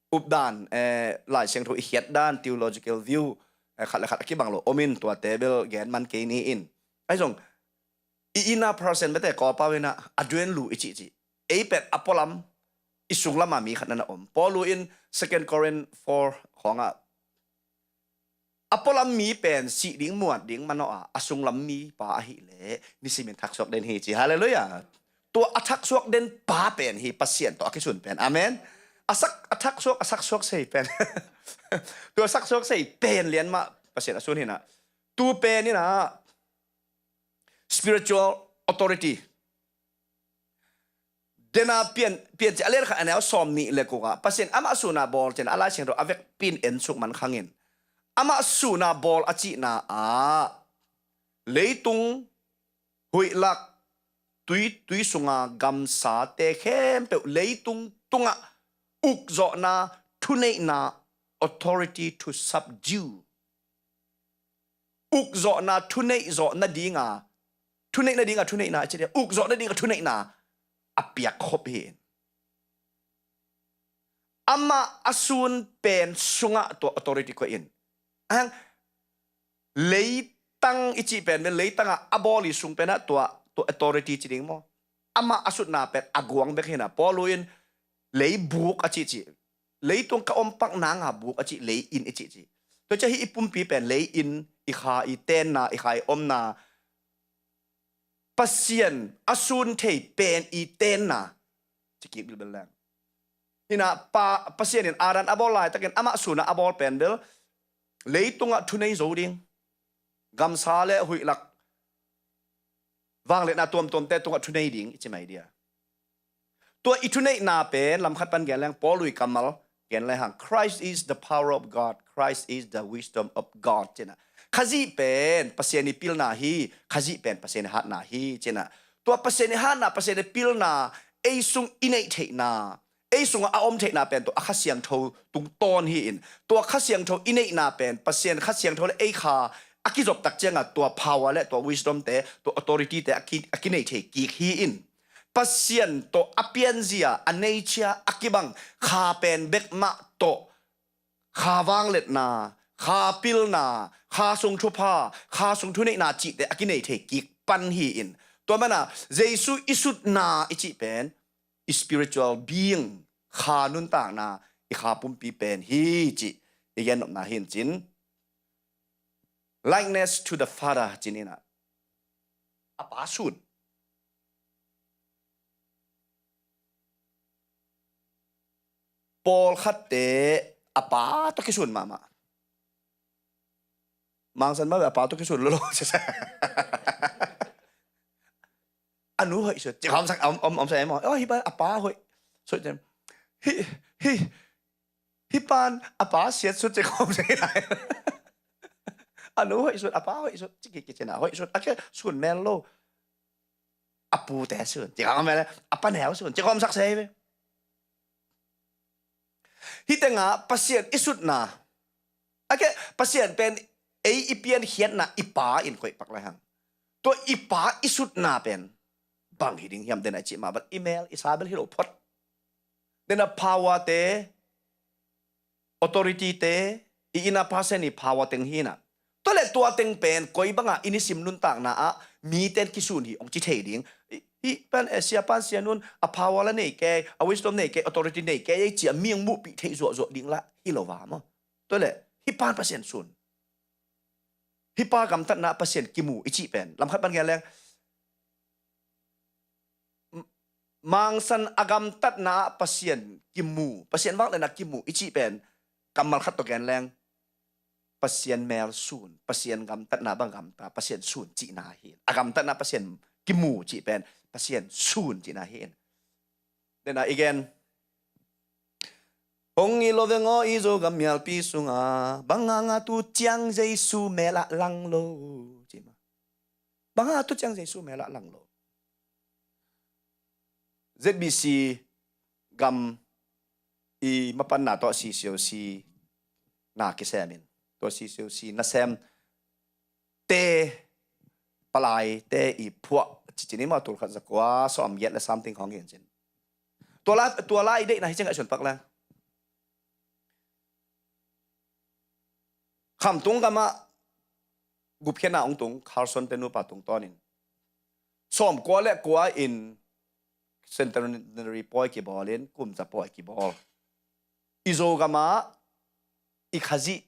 updan, eh, Lai Siangtho i khiat dan, theological view, eh, khat le khat a kibang lo om in, tuate bel gen man kei ni in. Ahi zong, i inner person bete kawpau inah a duen lu i cihcih. Ei pet a pualam, i sunglama mi khat nana om. Paul lu in Second Corinth four khawngah a pualam mi pen sih ding muat ding manawh a, a sunglam mi pa ahih leh nisimin thaksuak den hi ci. Halleluiah. Tua a thaksuak den pa pen hi Pasian tawh a kisun pen. Amen. A sak, a thaksuak, a saksuak sei pen. Tua saksuak sei pen lian mah Pasian a sun hi na. Tu pen hi na. Spiritual authority. Dena pian, Piancil a lian khat a neu sawm nih le guk ah Pasian amah suna bawl cin a Lai Siangtho a vekpi in en suk man khangin, amah suna bawl a cihna ah leitung huihlak tui, tui sunga gamsate khempeuh leitung tungah ukzawhna, thuneihna, authority to subdue. Ukzawhna, thuneih zawh nadinga, thuneih nadinga thuneihna a ci dia, ukzawh nadinga thuneihna a piak khop hi. Amah a sun pen sungah tua authority koih in. Ahang, leitang i cih pen, leitangah a bawl i sung penah tua, tua authority ci ding maw? Amah a sutna pen a guang bek hi na. Paulu in leibuk a cihcih, leitung ka om pak nanga buk a cih, lei inn i cihcih. Tua ciah hih i pumpi pen lei inn, i kha i tenna, i kha i omna, Pasian a sun thei pen i tenna ci kik bilbel leng. Hi na, pa, Pasian in Adam a bawl laitakin amah suna a bawl pen bel leitungah thunei zo ding, gamsa le huihlak vangliatna tuamtuamte tungah thunei ding i ci mai dia. Tua i thuneihna pen lamkhat pan gen leng Paulu i kammal gen leng hang, "Christ is the power of God, Christ is the wisdom of God," cina. Khazih pen Pasian i pilna hi, Khazih pen Pasian i hatna hi, cina. Tua Pasian i hatna, Pasian i pilna ei sung i neih theihna, ei sungah a om theihna pen tua a Kha Siangtho tungtawn hi in, tua Kha Siangtho i neihna pen Pasian Kha Siangtho le ei kha a kizop tak ciangah tua power le tua wisdom te, tua authority te a ki, a kinei thei kik hi in, Pasian tawh a pianzia, a neicia a kibang kha pen bek mah tawh kha vangliatna, kha pilna, kha sung thupha, kha sung thuneihna cihte a kinei thei kik pan hi in, tua mana Jesu i sutna i cih pen i spiritual being, kha nuntakna, i kha pumpi pen hi cih i gennopna hi in cin, likeness to the Father cin hi na. A Pa sun. Pawlkhatte a pa tawh kisun mahmah. Mangsan mah a pa tawh kisun lolo. A nu hoih sut ci khawm sak om, om, om sa em aw. Oh, hi pa a pa hoih sut ci. Hi, hi, hi pan a pa siat sut ci khawm sa lai. A nu hoih sut, a pa hoih sut ci ki, ki cina hoih sut. A ke sun mel lo. A pute sun ci khawm mel, a pa neu sun ci khawm sak sei ve. Hih tengah Pasian i sutna, a ke, Pasian pen ei i piankhiatna i pa in koih pak lai hang. Tua i pa i sutna pen bang hi ding hiam, dena i cih mah bel i mel i sa bel hi lo phot. Dena power te, authority te, i ina Pasian i power teng hi na. Tua le tua teng pen koi banga i nisim nuntakna ah miten kisun hi ong ci thei ding. Hi, hi pan, eh, sia pan sia nun a power la nei kei, a wisdom nei kei, authority nei kei, ei ci a mi ong muhpih thei zuahzuah ding la hi lo va maw. Tua le hi pan Pasian sun, hi pa gamtatna Pasian kimu i cih pen lamkhat pan gen leng, M-, mangsan a gamtatna ah Pasian kimu, Pasian vangliatna kimu i cih pen kammal khat tawh gen leng Pasian mel sun, Pasian gamtatna bang gamta, Pasian sun cihna hi. A gamtatna Pasian kimu cih pen Pasian sun cihna hi. Dena i gen, hong i lo veng aw i Zogam mialpi sunga, bang hanga tu ciang Jesu mel ah lang lo ci ma. Bang hanga tu ciang Jesu mel ah lang lo. Z B C gam i mapanna tawh C C O C na kisem in, tua C C O C nasem te, palai te i phuah cicin i maw, tul khat za kua sawm giat le something khawng hi in cin. Tua la, tua la i deihna hi ciang a i sun pak leng. Khamtung gamah gupkhiatna hong tung, Carson te nupa tungtawnin sawm kua le kua in centenary pawi kibawlin, kumza pawi kibawl. I Zo gamah i Khazih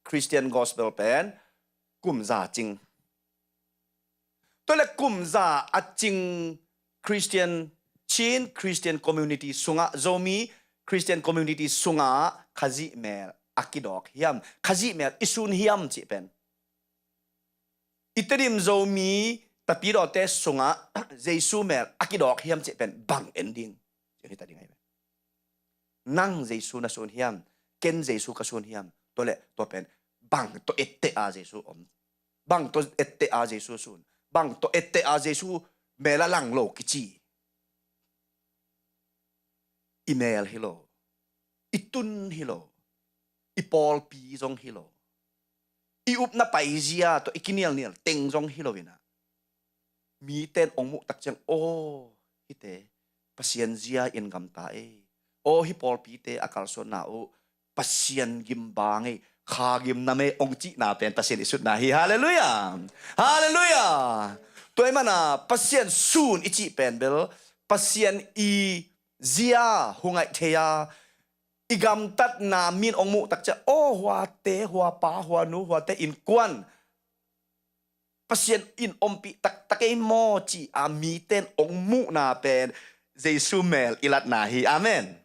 Christian gospel pen kum za cing. Tua le kum za a cing Christian, Chin Christian community sungah, Zomi Christian community sungah Khazih mel a kidawk hiam, Khazih mel i sun hiam cih pen, i Tedim Zomi tapidawte sungah Jesu mel a kidawk hiam cih pen bang en ding? Cih hita ding ahi ve. Nang Jesu na sun hiam, ken Jesu ka sun hiam? Tua le tua pen bang tawh etteh a Jesu om, bang tawh etteh a Jesu sun, bang tawh etteh a Jesu mel a lang lo kici? I mel hi lo, i tun hi lo, i pawlpi zong hi lo, i upna paizia tawh i kinialnial teng zong hi lo inah, mite in ong muh tak ciang, aw, hihte Pasian zia in gamta ei, aw, hih pawlpite a kalsuanna uh Pasian gim bang ei, Kha gim nam ei ong cihna pen Pasian i sutna hi. Halleluiah. Halleluiah. Tua ahih mana Pasian sun i cih pen bel Pasian i zia hong ngaih thei a, i gamtatna min ong muh tak ciang, aw, huate, huapa, huanu, huate innkuan Pasian in ompih taktak ei maw ci a mite in ong muhna pen Jesu mel i latna hi. Amen.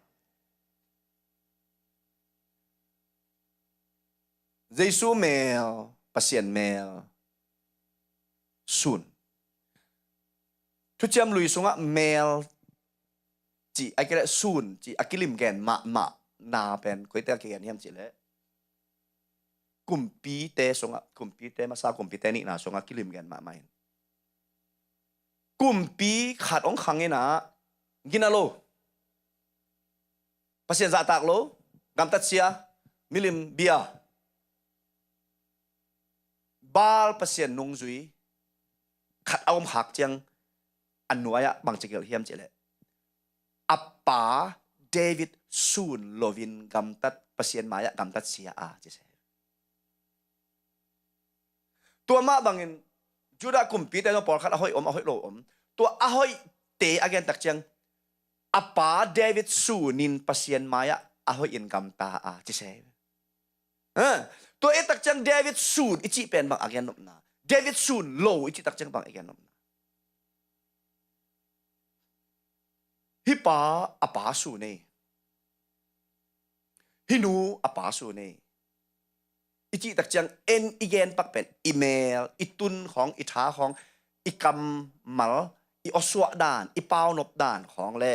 Jesu mel, Pasian mel, sun. Thuciam Lui sungah mel cih a kileh sun cih a kilim gen mahmah na pen koite a kigen hiam cih leh, kumpite sungah, kumpite masa, kumpite nihna sungah kilim gen mahmah in, kumpi khat ong khang inah, gina lo, Pasian zahtak lo, gamtat sia, milim bia, Baal pasian nungzui khat a om khak ciang, a nuai-ah bangci gelh hiam cih leh, a pa David sun loin gamtat, Pasian mai-ah gamtat sia a ci se. Tua mah bangin Judah kumpite zong pawlkhat a hoih om, a hoih lo om. Tua a hoihte a gen tak ciang, a pa David sunin Pasian mai-ah a hoihin gamta a ci se. Ha? Tua i tak ciang David sun i cih pen bang a gen nopna? David sun lo i cih tak ciang bang a gen nopna? Hih pa a pa sun ei, hih nu a pa sun ei i cih tak ciang, en i gen pak pen i mel, i tun khawng, i tha khawng, i kammal, i awsuah dan, i paunop dan khawng le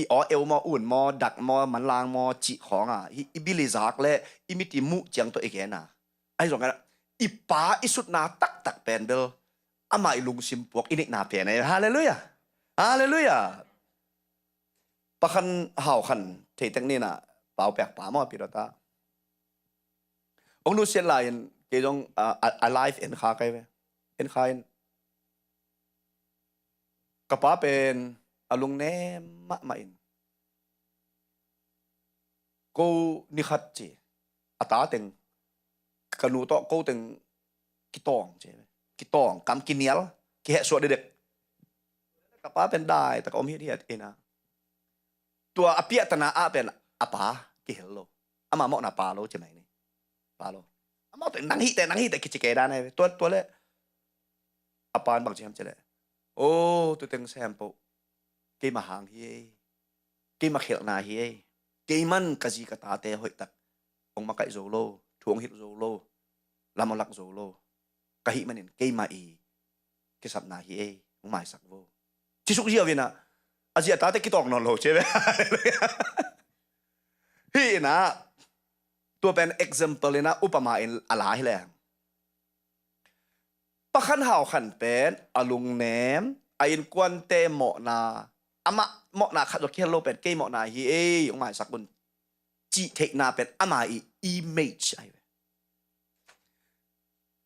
i aw eu maw, un maw, dak maw, manlang maw cih khawng a, i, i bil i zak le i mit i muh ciang tawh i gen a. Ahi zongin i pa i sutna taktak pen bel amah i lungsim puak i neihna pen ahi. Halleluiah. Halleluiah. Pakhan Hau Khan theitek ni inah, Pau Pek pa maw, Pidawta, ong nusiat lai-in kei zong a, a, a live en kha kai ve. En kha in, ka pa pen a lungnem mahmah in, ko ni khat ci, a ta teng, ka nu tawh ko teng kitawng ci, kitawng, kam kinial, kihehsuah dekdek. Ka pa pen daitak a om hithiat inah, tua a piahtana ah pen a pa kihel lo. Amah mawhna pa lo ci mai ni. Pa lo. Amah tawh nang hihte, nang hihte kici kei dan ahi ve. Tua, tua le a pa in bangci hiam cih leh, o, tuteng sem poh, keima hang hi ei, keima khelhna hi ei. Keiman ka zi ka tate hoihtak ong makaih zo lo, thu ong hilh zo lo, lam ong lak zo lo ka hih manin keima i kisapna hi ei, hong maisak vo. Ci suk ziau inah, a zi a tate kitawng nawn lo ci ve. Hih inah, tua pen example inah, upama in a la hi leng, Pakhan Hau Khan pen a lungnem, a innkuante mawhna, amah mawhna khat zong kihel lo pen kei mawhna hi ei, hong maisak un, cih theihna pen ama i image ahi ve.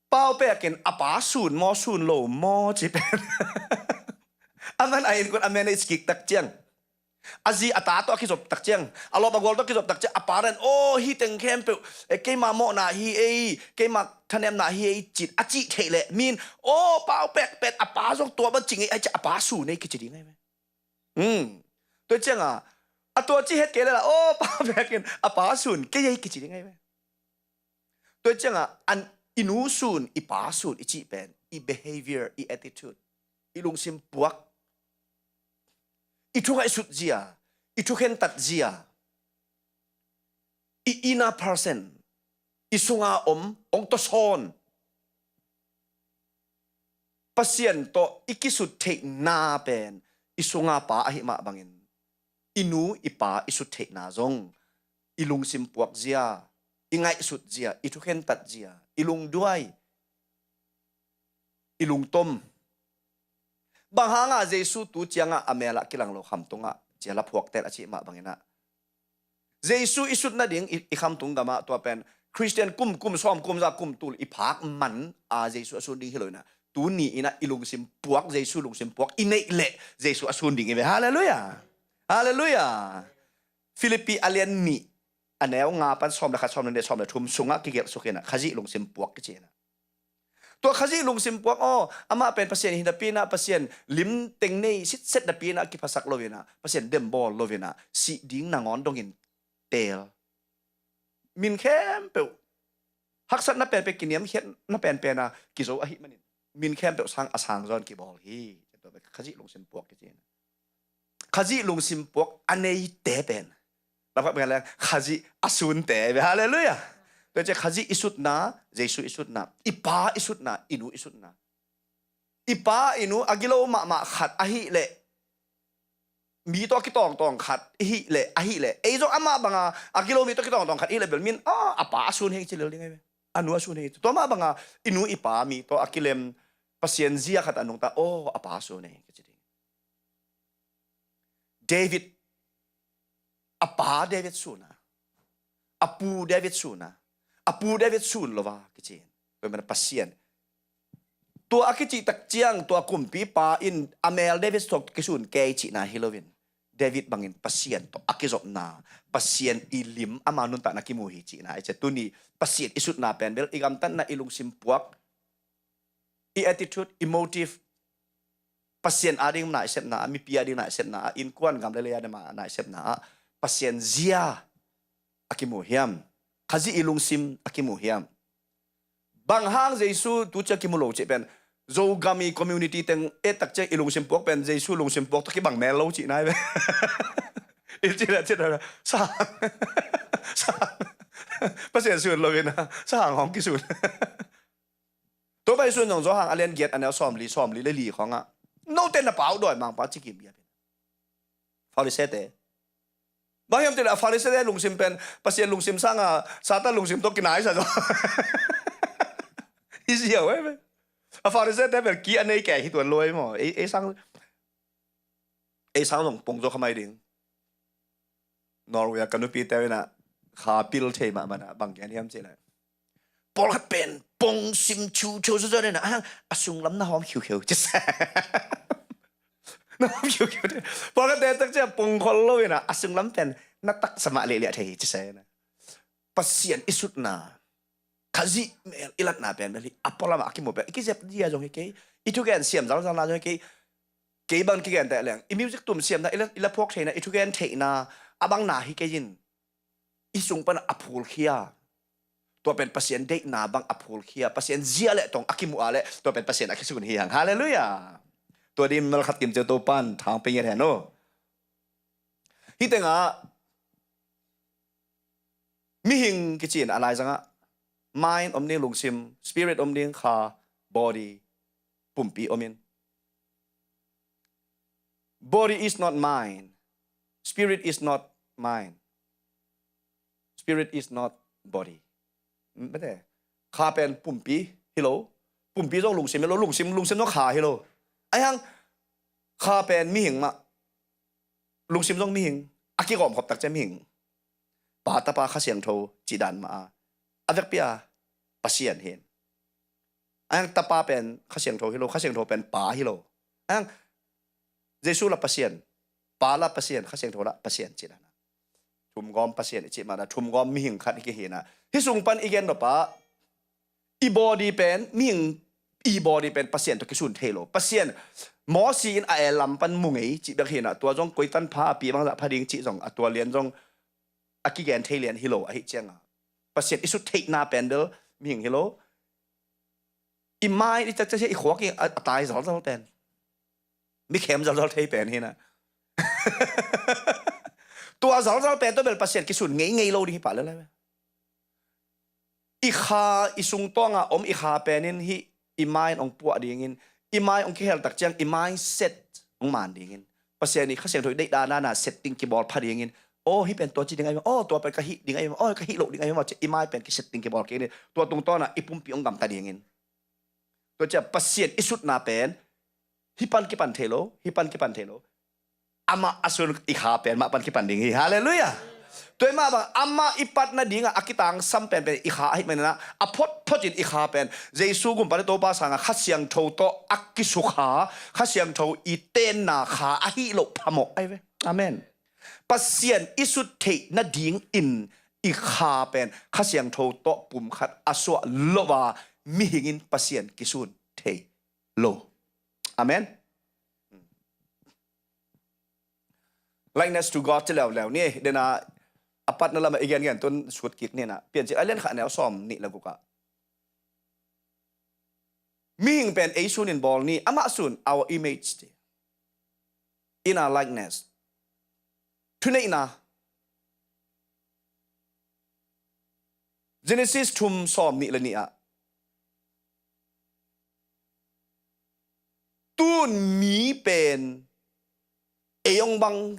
Pau Pek in a pa sun maw, sun lo maw ci pen, aman a innkuan a manage kik tak ciang, a zi a ta tawh a kizop tak ciang, a lawp a gual tawh a kizop tak ciang, a pa in, o, hih teng khempeuh, eh, keima mawhna hi ei, keima thanemna hi ei cin a cih theih leh, min, o, Pau Pek pen a pa zong tua bang ci ngei ei ci a pa sun ei kici ding ahi ve. Hmm. Tua ciang a, a tua ci het kei leh la, o, Pau Pek in a pa sun kei ei kici ding ahi ve. Tua ciangah an, i nu sun, i pa sun i cih pen i behavior, i attitude, i lungsim puak, i thu ngaihsut zia, i thu khentat zia, i inner person, i sunga om, ong tawsawn Pasian tawh i kisut theihna pen i sunga pa ahi mah bangin, i nu i pa i sut theihna zong i lungsim puak zia, i ngaihsut zia, i thukhentat zia, i lungduai, i lungtom. Bang hanga Jesu tu ciangah a mel ah kilang lo khamtungah cia la phuaktel a cih mah banginah, Jesu i sut nading i, i khamtung gamah tua pen Khristian kum, kum sawm, kum za, kum tul i phak man a Jesu a sun ding hi lo inah, tuni inah i lungsim puak, Jesu lungsim puak i neih leh Jesu a sun ding i ve. Halleluiah. Halleluiah. Philippi a lian nih, a neu nga pan sawm le khat, sawm le nih, sawm le thum sungah kigelh suk inah Khazih lungsim puak kici inah. Tua Khazih lungsim puak aw, amah pen Pasian hi napi inah, Pasian lim teng nei sitset napi inah kiphasak lo inah, Pasian dembawl lo inah, sih ding nangawn dongin teel. Min khempeuh haksatna penpen, kiniamkhiatna penpen a kizo ahih manin, min khempeuh sang a sang zawn kibawl hi. Khazih lungsim puak kici inah. Khazih lungsim puak a neite pen, lamkhat bang leng Khazih a sunte ve. Halleluiah. Tua ciah Khazih i sutna, Jesu i sutna, i pa i sutna, i nu i sutna. I pa i nu a gilo mahmah khat ahih leh, mi tawh a kitawngtawng khat ihih leh, ahih leh, ei zong amah banga a gilo mi tawh a kitawngtawng khat ihih leh bel min, a, a pa a sun hi ci lel ding ahi ve. A nu a sun hi. Tua mah banga i nu i pa mi tawh a kilem Pasian zia khat a nungta, aw, a pa a sun hi kici ding. David, a pa David suna, a pu David suna, a pu David sun lo va kici in. Tua mana Pasian, tua a kicih tak ciang tua kumpipa in a mel David tawh kisun kei cihna hi loin, David bangin Pasian tawh a kizopna, Pasian i lim ama nuntakna kimu hi cihna. I cia tuni Pasian i sutna pen bel i gamtatna, i lungsim puak, i attitude, i motive, Pasian ading naisepna ah, mipi ading naisepna ah, innkuan gam le lei ading naisepna ah Pasian zia a kimu hiam? Khazih i lungsim a kimu hiam? Bang hang Jesu tu cia kimu lo cih pen, Zogam i community teng et tak cia i lungsim puak pen Jesu lungsim puak tawh kibang mel lo cihna hi ve. I cih le cih le sang, sang, Pasian sun lo in a sang hong kisun. Tua pai sun zong Johan a lian giat a neu sawmli, sawmli le li khawngah, note na pau dawi mangpa ci kim biapin. Farisee te. Bang hiam cih leh a Farisee te lungsim pen Pasian lungsim sanga Satan lungsim tawh kinaisa zaw. I ziau ei ve. A Farisee te pen ki a nei kei hi tuan luai maw. Ei, ei sang, ei sang zong pung zaw khamai ding. Norway a ka nupi te inah kha pil thei mahmah a, bang gen hiam cih leh, pawlkhat pen pong sim chu chu zaw zaw inah, a hang a sunglam na hawm khiukheu ci se. Na hawm khiukheu ci. Pawlkhat te tak cia pong khol lo inah a sunglam pen na taksa mah liahliah thei hi ci se inah. Pasian i sutna, Khazih mel i latna pen bel hi a pualamah a kimu pen i kizep dia zong hi kei, i thugen siam zalzalna zong hi kei. Kei bang kigen teh leng i music tum siamna, i la, i la phuak theihna, i thugen theihna, a bang na hi kei in, i sung pan a phulkhia. Tua pen Pasian deihna bang a phulkhia, Pasian zia le tong a kimuh a le tua pen Pasian a kisun hi hang. Halleluiah. Tua ding mal khat kim ceu Topan thang pe ngiat hen uh. Hih tengah mihing kici in a laizangah mind om ding, lungsim, spirit om ding, kha, body, pumpi om in. Body is not mind. Spirit is not mind. Spirit is not body. Mete. Kha pen pumpi hi lo. Pumpi zong lungsim hi lo. Lungsim, lungsim zong kha hi lo. Ahi hang kha pen mihing mah, lungsim zong mihing, a kigawm khop tak ciang mihing. Pa, Tapa, Kha Siangtho cih dan mah a, a vekpi a Pasian hi. Ahi hang Tapa pen Kha Siangtho hi lo, Kha Siangtho pen Pa hi lo. Ahi hang Jesu la Pasian, Pa la Pasian, Kha Siangtho la Pasian cih dan a, thumgawm Pasian i cih mah a, thumgawm mihing khat hi kihi na. Hih sung pan i gen nop a, i body pen, mihing i body pen Pasian tawh kisun thei lo. Pasian, Mosi in a el lam pan mu ngei cih bek hi na, tua zong koi tan pha a pi bangzah pha ding cih zong, a tua lian zong a kigen thei lian hi lo ahih cianga, Pasian i sut theihna pen bel Mihing hi lo. I mai i cakcak hi, i khuak i a, a tai zalzal pen, mi khem zalzal thei pen hi na. Tua zalzal pen tawh bel Pasian kisun ngeingei lo ding hi pah lel hi ve. I kha, i sungtawngah om i kha pen in hih i mai in hong puah dingin, i mai hong kihel tak ciang i mindset hong man dingin, Pasian i Kha Siangtho i deihdan a na setting kibawl pha dingin, aw, hih pen tua ci ding ahi maw, aw, tua pen ka hih ding ahi maw, aw, ka hih loh ding ahi maw, ci i mai pen kisetting kibawl kik in, tua tungtawn ah i pumpi hong gamta dingin. Tua ciah Pasian i sutna pen hih pan kipan thei lo, hih pan kipan thei lo. Amah a sun i kha pen mah pan kipan ding hi. Halleluiah. Tua i mah bang amah i patna dingah a kitangsam penpen i kha ahih manin ah, a photphot in i kha pen Jesu gumpa le Topa sangah Kha Siangtho tawh a kisukha, Kha Siangtho i tenna kha ahih loh phamawh ahi ve. Amen. Pasian i sut theih nadingin i kha pen Kha Siangtho tawh pumkhat a suah loh a, mihing in Pasian kisun thei lo. Amen. Likeness to God ci leuleu ni, dena a patna lamah i gengen tun sut kik ni na, Piancil a lian khat neu sawm nih le gukah, mihing pen ei sunin bawl ni, amah sun, our image, ci, in our likeness. Thuneihna, Genesis thum sawm nih le nih ah, tun mi pen ei hong bang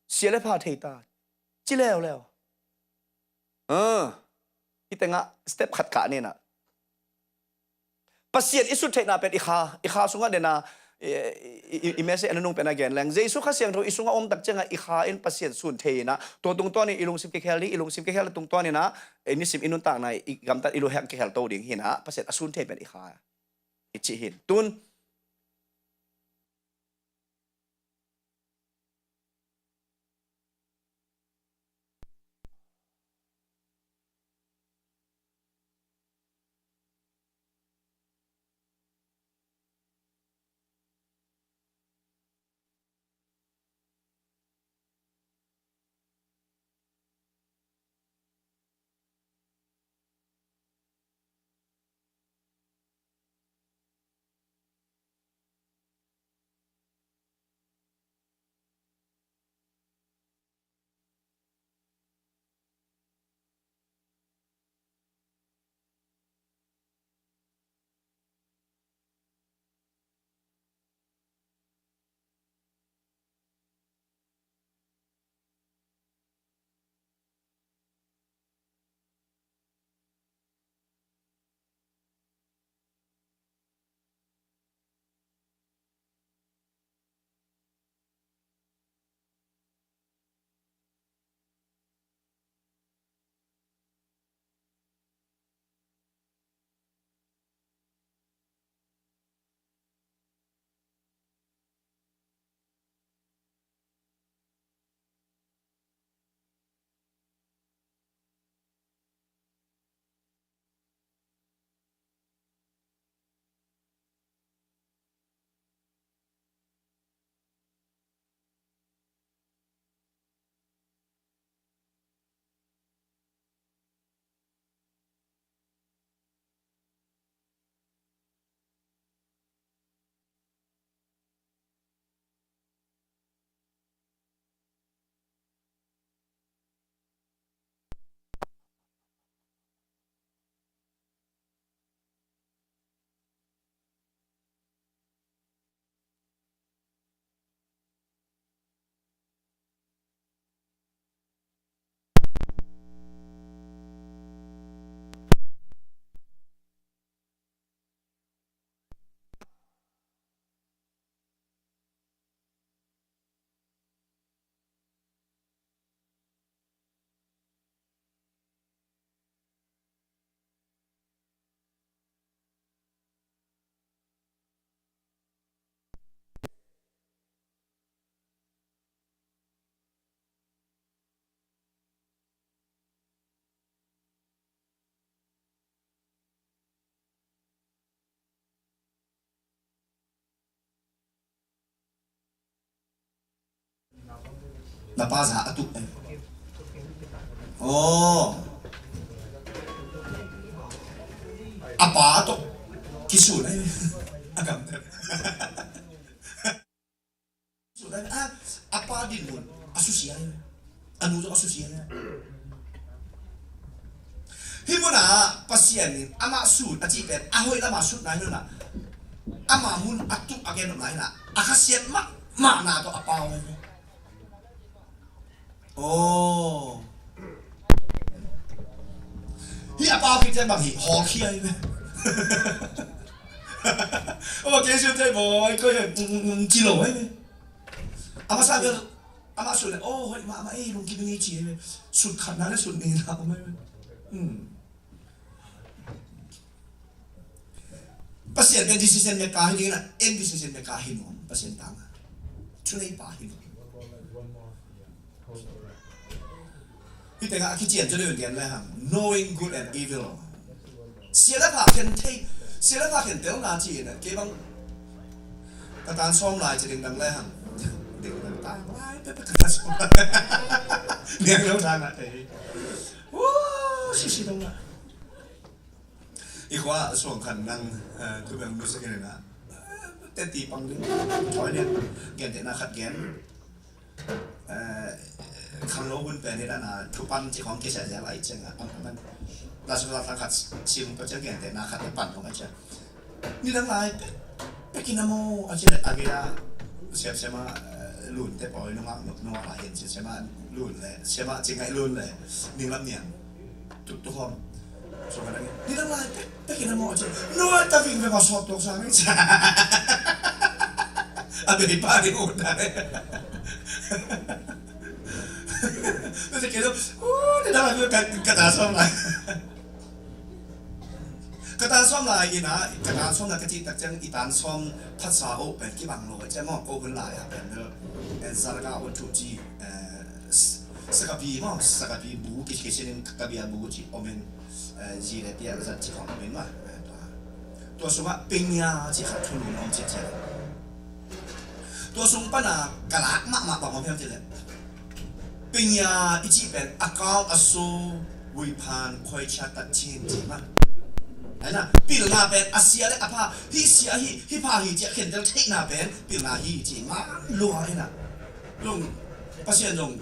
sia le pha thei ta, ci leuleu. Ah, i tengah step khat kah ni na. Pasian i sut theihna pen i kha, i kha sungah dena, i, i, i, i message a nunung pen a gen leng, Jesu Kha Siangtho i sungah om tak ciangah i kha in Pasian sun thei inah, tua tungtawn in i lungsim kikhel ding, i lungsim kikhel tungtawn inah, i nisim i nuntakna, i gamtat i luhek kikhel to ding hinah, Pasian a sun thei pen i kha i cih hin. Tun Na pa za a tuk. Oh. A pa tawh kisun ahi ve. A gamtat. Sun ahi ve. A, a pa dinmun a susia ahi ve. A nu tawh a susia ahi ve. Hih munah Pasian in amah sut a cih pen a hoih lamah sutna hi lo-in ah, amah mun a tuk a gen nopna hi-in ah, a khasiat mahmahna tawh a pau ahi ve. Aw. Hih a pau khit ciang bang hi, hawlkhia hi ve. Aw, kei sut thei bawi, koi hi, mm, mm, mm, ci lo hi ve. A masa bel, amah sut leh, aw, hoih mahmah ei, lungkim ing ei ci hi ve. Sut khatna leh sut nihna om hi ve. Hmm. Pasian pen decision maker hi ding in ah, en decision maker hi nuam, Pasian tangah. Thuneipa hi nuam. Hih tengah a kician cu deuh in gen le hang, knowing good and evil. Sia le pha khen thei, sia le pha khen telna ci in ah, kei bang ka tan sawm lai ci dingdang le hang. Dingdang tan lai, pek pek ka tan sawm lai. Niang lo tan ah, eh. Woo, sisi dong ah. I khua suang khan nang, eh, thu beng musak in ah, eh, teti pang ding. Thoi lian, gentehna khat gen. Eh, khangno hun pen hi dan a, thupan ci khawng kisia zia lai ciang a, am, am, am. Lasu la thang khat sim pa ciang gentehna khat pan khawng a ciang. Nidang lai, pe, pe kin a maw, a ci le, a gei a, siam, siam a, eh, lun te pawi nungak, nungak lai hin, siam, siam a, lun le, siam a, ci ngai lun le, ning lam niang. Tuk tuk hom. So ka nang, nidang lai, pe, pe kin a maw, a ci. Nua ta ving ve ma sawt tuk sang, a ci. A bei pa ding ut dai. Nua ci kei lo, oh, nidang lai, ka, ka ta sawm lai. Ka tan sawm lai in ah, ka tan sawm lai ka cih tak ciang i tan sawm phatsa oh pen kibang lo, ciang maw, ko hun lai ah pen bel, eh, zarga oh thu ci, eh, s-, sakapi maw, sakapi bu, ki, ki sinin ka bia bu ci om in, eh, zi le pia zat ci khawng om in maw, eh, tua. Tua sungah pengya ci khat thunun om ciat ciat. Tua sung pana ka lak mahmah bang om hiam cih leh, pengya i cih pen a kau a so, huiphan, khoicia, tatcin cih mah. Ahi na, pilna pen a sia le a pha, hih sia hi, hih pha hi cih a khentel theihna pen pilna hi cih mah lua ahi na. Zong, Pasian zong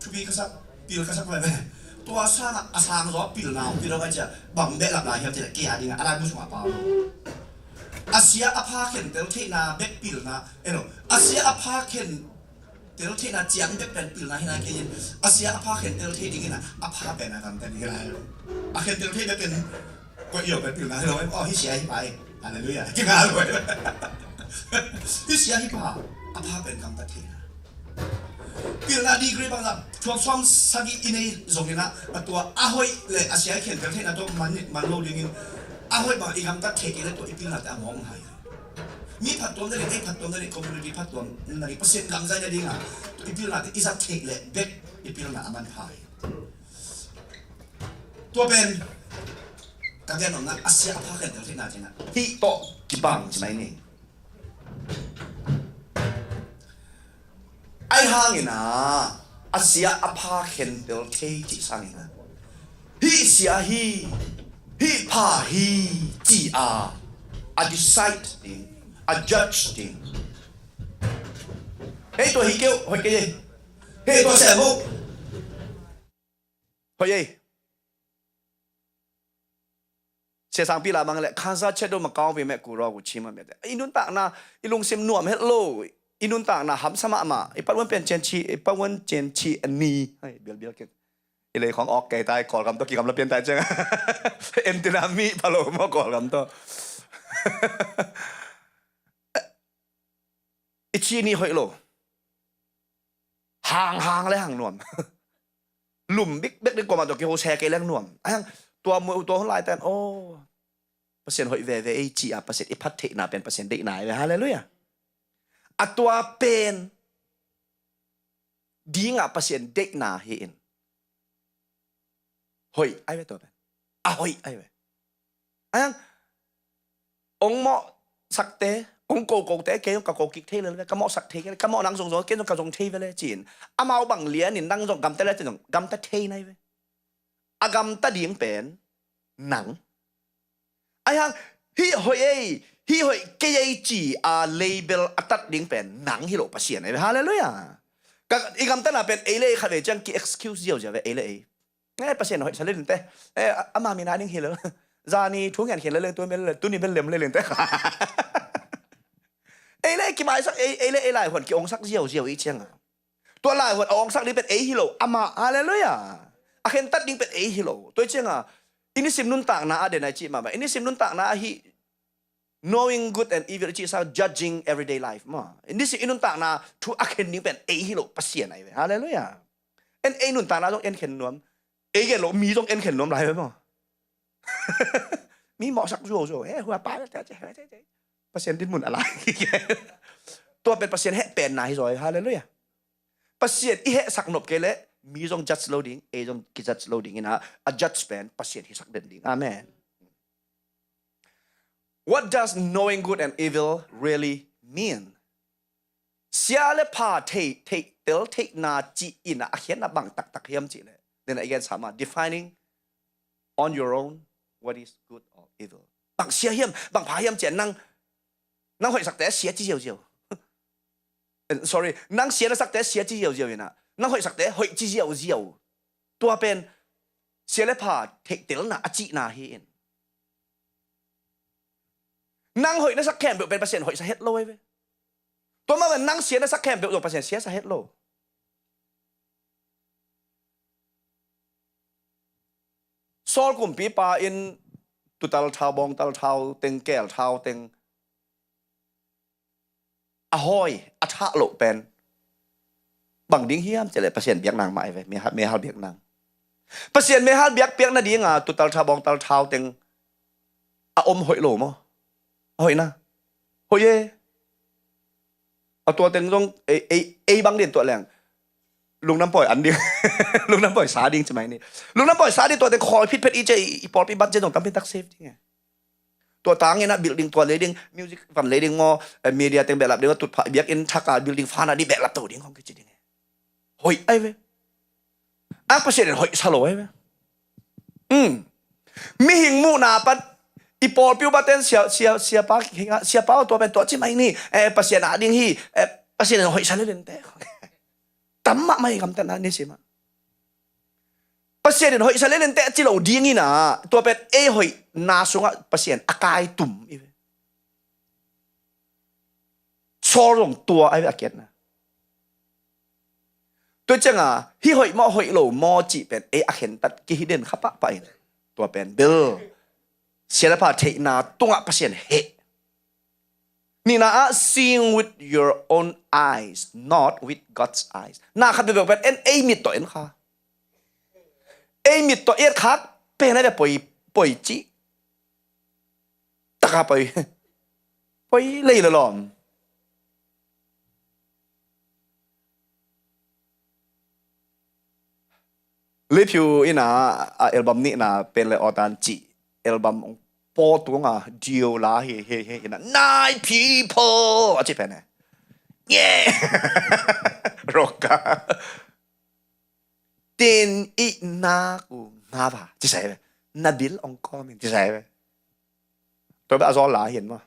thupi ka sak, pil ka sak veve. Tua sangah a sang zaw pilna hong pil hong a cia, bang behlap lai hiam cih leh kei a dingah a laibu sungah a pau lo. A sia a pha khentel theihna bek pilna, elo, a sia a pha khentel theihna ciang bek pen pilna hi nai kei in, a sia a pha khentel thei dingin a, a pha pen a gamta ding hi lai lo. A khentel thei bek pen koih lo pen pilna hi lo, aw, hih sia hih pha hi. Halleluiah. Kinga lo. Hih sia hih pha, a pha pen gamta theihna. Pilna degree bangzah thuak sawm sagih i nei zongin ah, a tua a hoih le a sia i khentel theihna tawh man, man lo dingin, a hoih bang i gamtat theih kei le tua i pilnate a mawk ngai. Mi phattuam nading, ei phattuam nading, community phattuam nading, Pasian gam zai nading ah tua i pilnate i zat theih le bek i pilna a manpha hi. Tua pen ka gen nopna, a sia a pha khentel theihna cihna hih tawh kibang cihna i nei. Ahi hangin ah, a sia a pha khentel thei cih sangin ah, hih sia hi, hih pha hi ci a, a decide ding, a judge ding. Hei, tua hi keuh, hoih kei ei. Hei, tua sem uh. Hoih ei. Sia sangpi la mang le, khansa chet do Macau pi me ku ro ku chi ma me te. I nuntakna, i lungsim nuam het lo. I nuntakna hamsa mahmah. I patuan pen cian chi, i patuan cian chi a ni. Hai, bial bial kek. I lei khong ok kei tai, Kawlgam to kigam la pian tai ciang. Entina mi palo mo Kawlgam to. I ci ni hoih lo. Hang hang le hang nuam. Lum bik bek ding kuamah tawh kiho se kei leng nuam. Ahi hang tua mu tua hun lai ten, aw, Pasian hoih veve ei ci a, Pasian i phat theihna pen Pasian deihna ei ve. Halleluiah. A tua pen dingah Pasian deihna hi in. Hoih ai ve tua pen. A hoih ai ve. Ahi hang ong mawhsakte, ong kokote, kei ong ka kokik thei le, ka mawhsak thei le, ka mawh nang zong zong, kei zong ka zong thei ve le, ci-in. Amau bang lianin nang zong gamta le, ci zong gamta thei nai ve. A gamta ding pen nang. Ahi hang, hih hoih ei, hih hoih kei ei ci a label a tat ding pen nang hi lo, Pasian ahi ve. Halleluiah. Ka, i gamtatna pen ei le ei khat vei ciang ki-excuse ziauziau ve, ei le ei. Eh, Pasian hoihsa le lente. Eh, a, ama min a ding hi lo. Zani thu ngen khin le leng, tu min le, tuni bel lem le lente. Ei le ei kimaisak, ei, ei le ei laihuan ki-ongsak ziauziau i cianga. Tua laihuan a ongsak ding pen ei hi lo, ama, halleluiah. A khentat ding pen ei hi lo. Tua i cianga, i nisim nuntakna a den a i cih mahmah. I nisim nuntakna a hih knowing good and evil i cih sa, judging everyday life maw. I nisim i nuntakna thu a khen ding pen ei hi lo, Pasian ahi ve. Halleluiah. En ei nuntakna zong en khen nuam. Ei gen lo, mi zong en khen nuam lai ve maw. Mi mawhsak zuauzuau. Eh, hua pa, Pasian dinmun a lai. Tua pen Pasian heh penna hi zaw hi. Halleluiah. Pasian i hehsak nop kei leh mi zong judge lo ding, ei zong ki-judge lo ding ina, a judge pen Pasian hisak den ding. Amen. What does knowing good and evil really mean? Sia le pha thei, theih tel theihna cih ina a khiatna bang taktak hiam cih leh, then again, sama, defining on your own what is good or evil. Bang sia hiam, bang pha hiam cih a nang, nang hoihsakte sia ci ziauziau. Eh, sorry, nang sia na sakte sia ci ziauziau ina, nang hoihsakte hoih ci ziauziau. Tua pen sia le pha theihtelna a cihna hi in. Nang hoih na sak khempeuh pen Pasian hoihsa het lo ahi ve. Tua mah bang nang sia na sak khempeuh zong Pasian siasa het lo. Saul kumpipa in tutal thau, bawngtal thau teng, keel thau teng a hawi, a thah loh pen bang ding hiam cih leh Pasian biakna mah ahi ve, mehal, mehal biakna. Pasian mehal biak piakna dinga tutal thau, bawngtal thau teng a om hoih lo maw? A hoih na. Hoih e. A tua teng zong ei, ei, ei bang din tuah leng lungdam pawi an ding. Lungdam pawi sa ding ci mai ni. Lungdam pawi sa ding, tua teng khawi phitphet i ci a, i, i pawlpi budget zong tampi tak save ding e. Tua tangin a building tua lei ding, music van lei ding maw, eh, media teng behlap ding maw, tutphah biakinn thak a building fana ding behlap to ding khong kici ding e. Hoih ahi ve. A Pasian in hoih sa lo ahi ve. Um. Mihing muhna pan i pawlpi upa ten sia, sia, siapa, siapa aw tua pen tua ci mai ni, eh, Pasian a ding hi, eh, Pasian in hoih sa le lente. Tam mahmah i gamtatna nisim ah. Pasian in hoih sa le lente a ci lo ding ina, tua pen ei hoihna sungah Pasian a kai tum i ve. Saul zong tua ahi ve a kiatna. Tua cianga hih hoih maw hoih lo maw cih pen ei a khentat kihi den kha pahpah in. Tua pen bel sia le pha theihna tungah Pasian heh. Nihna ah, seeing with your own eyes, not with God's eyes. Na khat bebek pen en ei mit tawh en kha. Ei mit tawh et khak pen a ve poi, poi cih. Taka poi. Poi lei lawlawm. Liphiu ina a album nihna Pen le Awtan cih album hong paw tunga Dio la hi, hi, hi, ina Nai People a cih pen e. Nye. Roka. Tin i na ku nga va ci sai ve. Na bil hong kawm in ci sai ve. Tua bek a zawl la hian maw.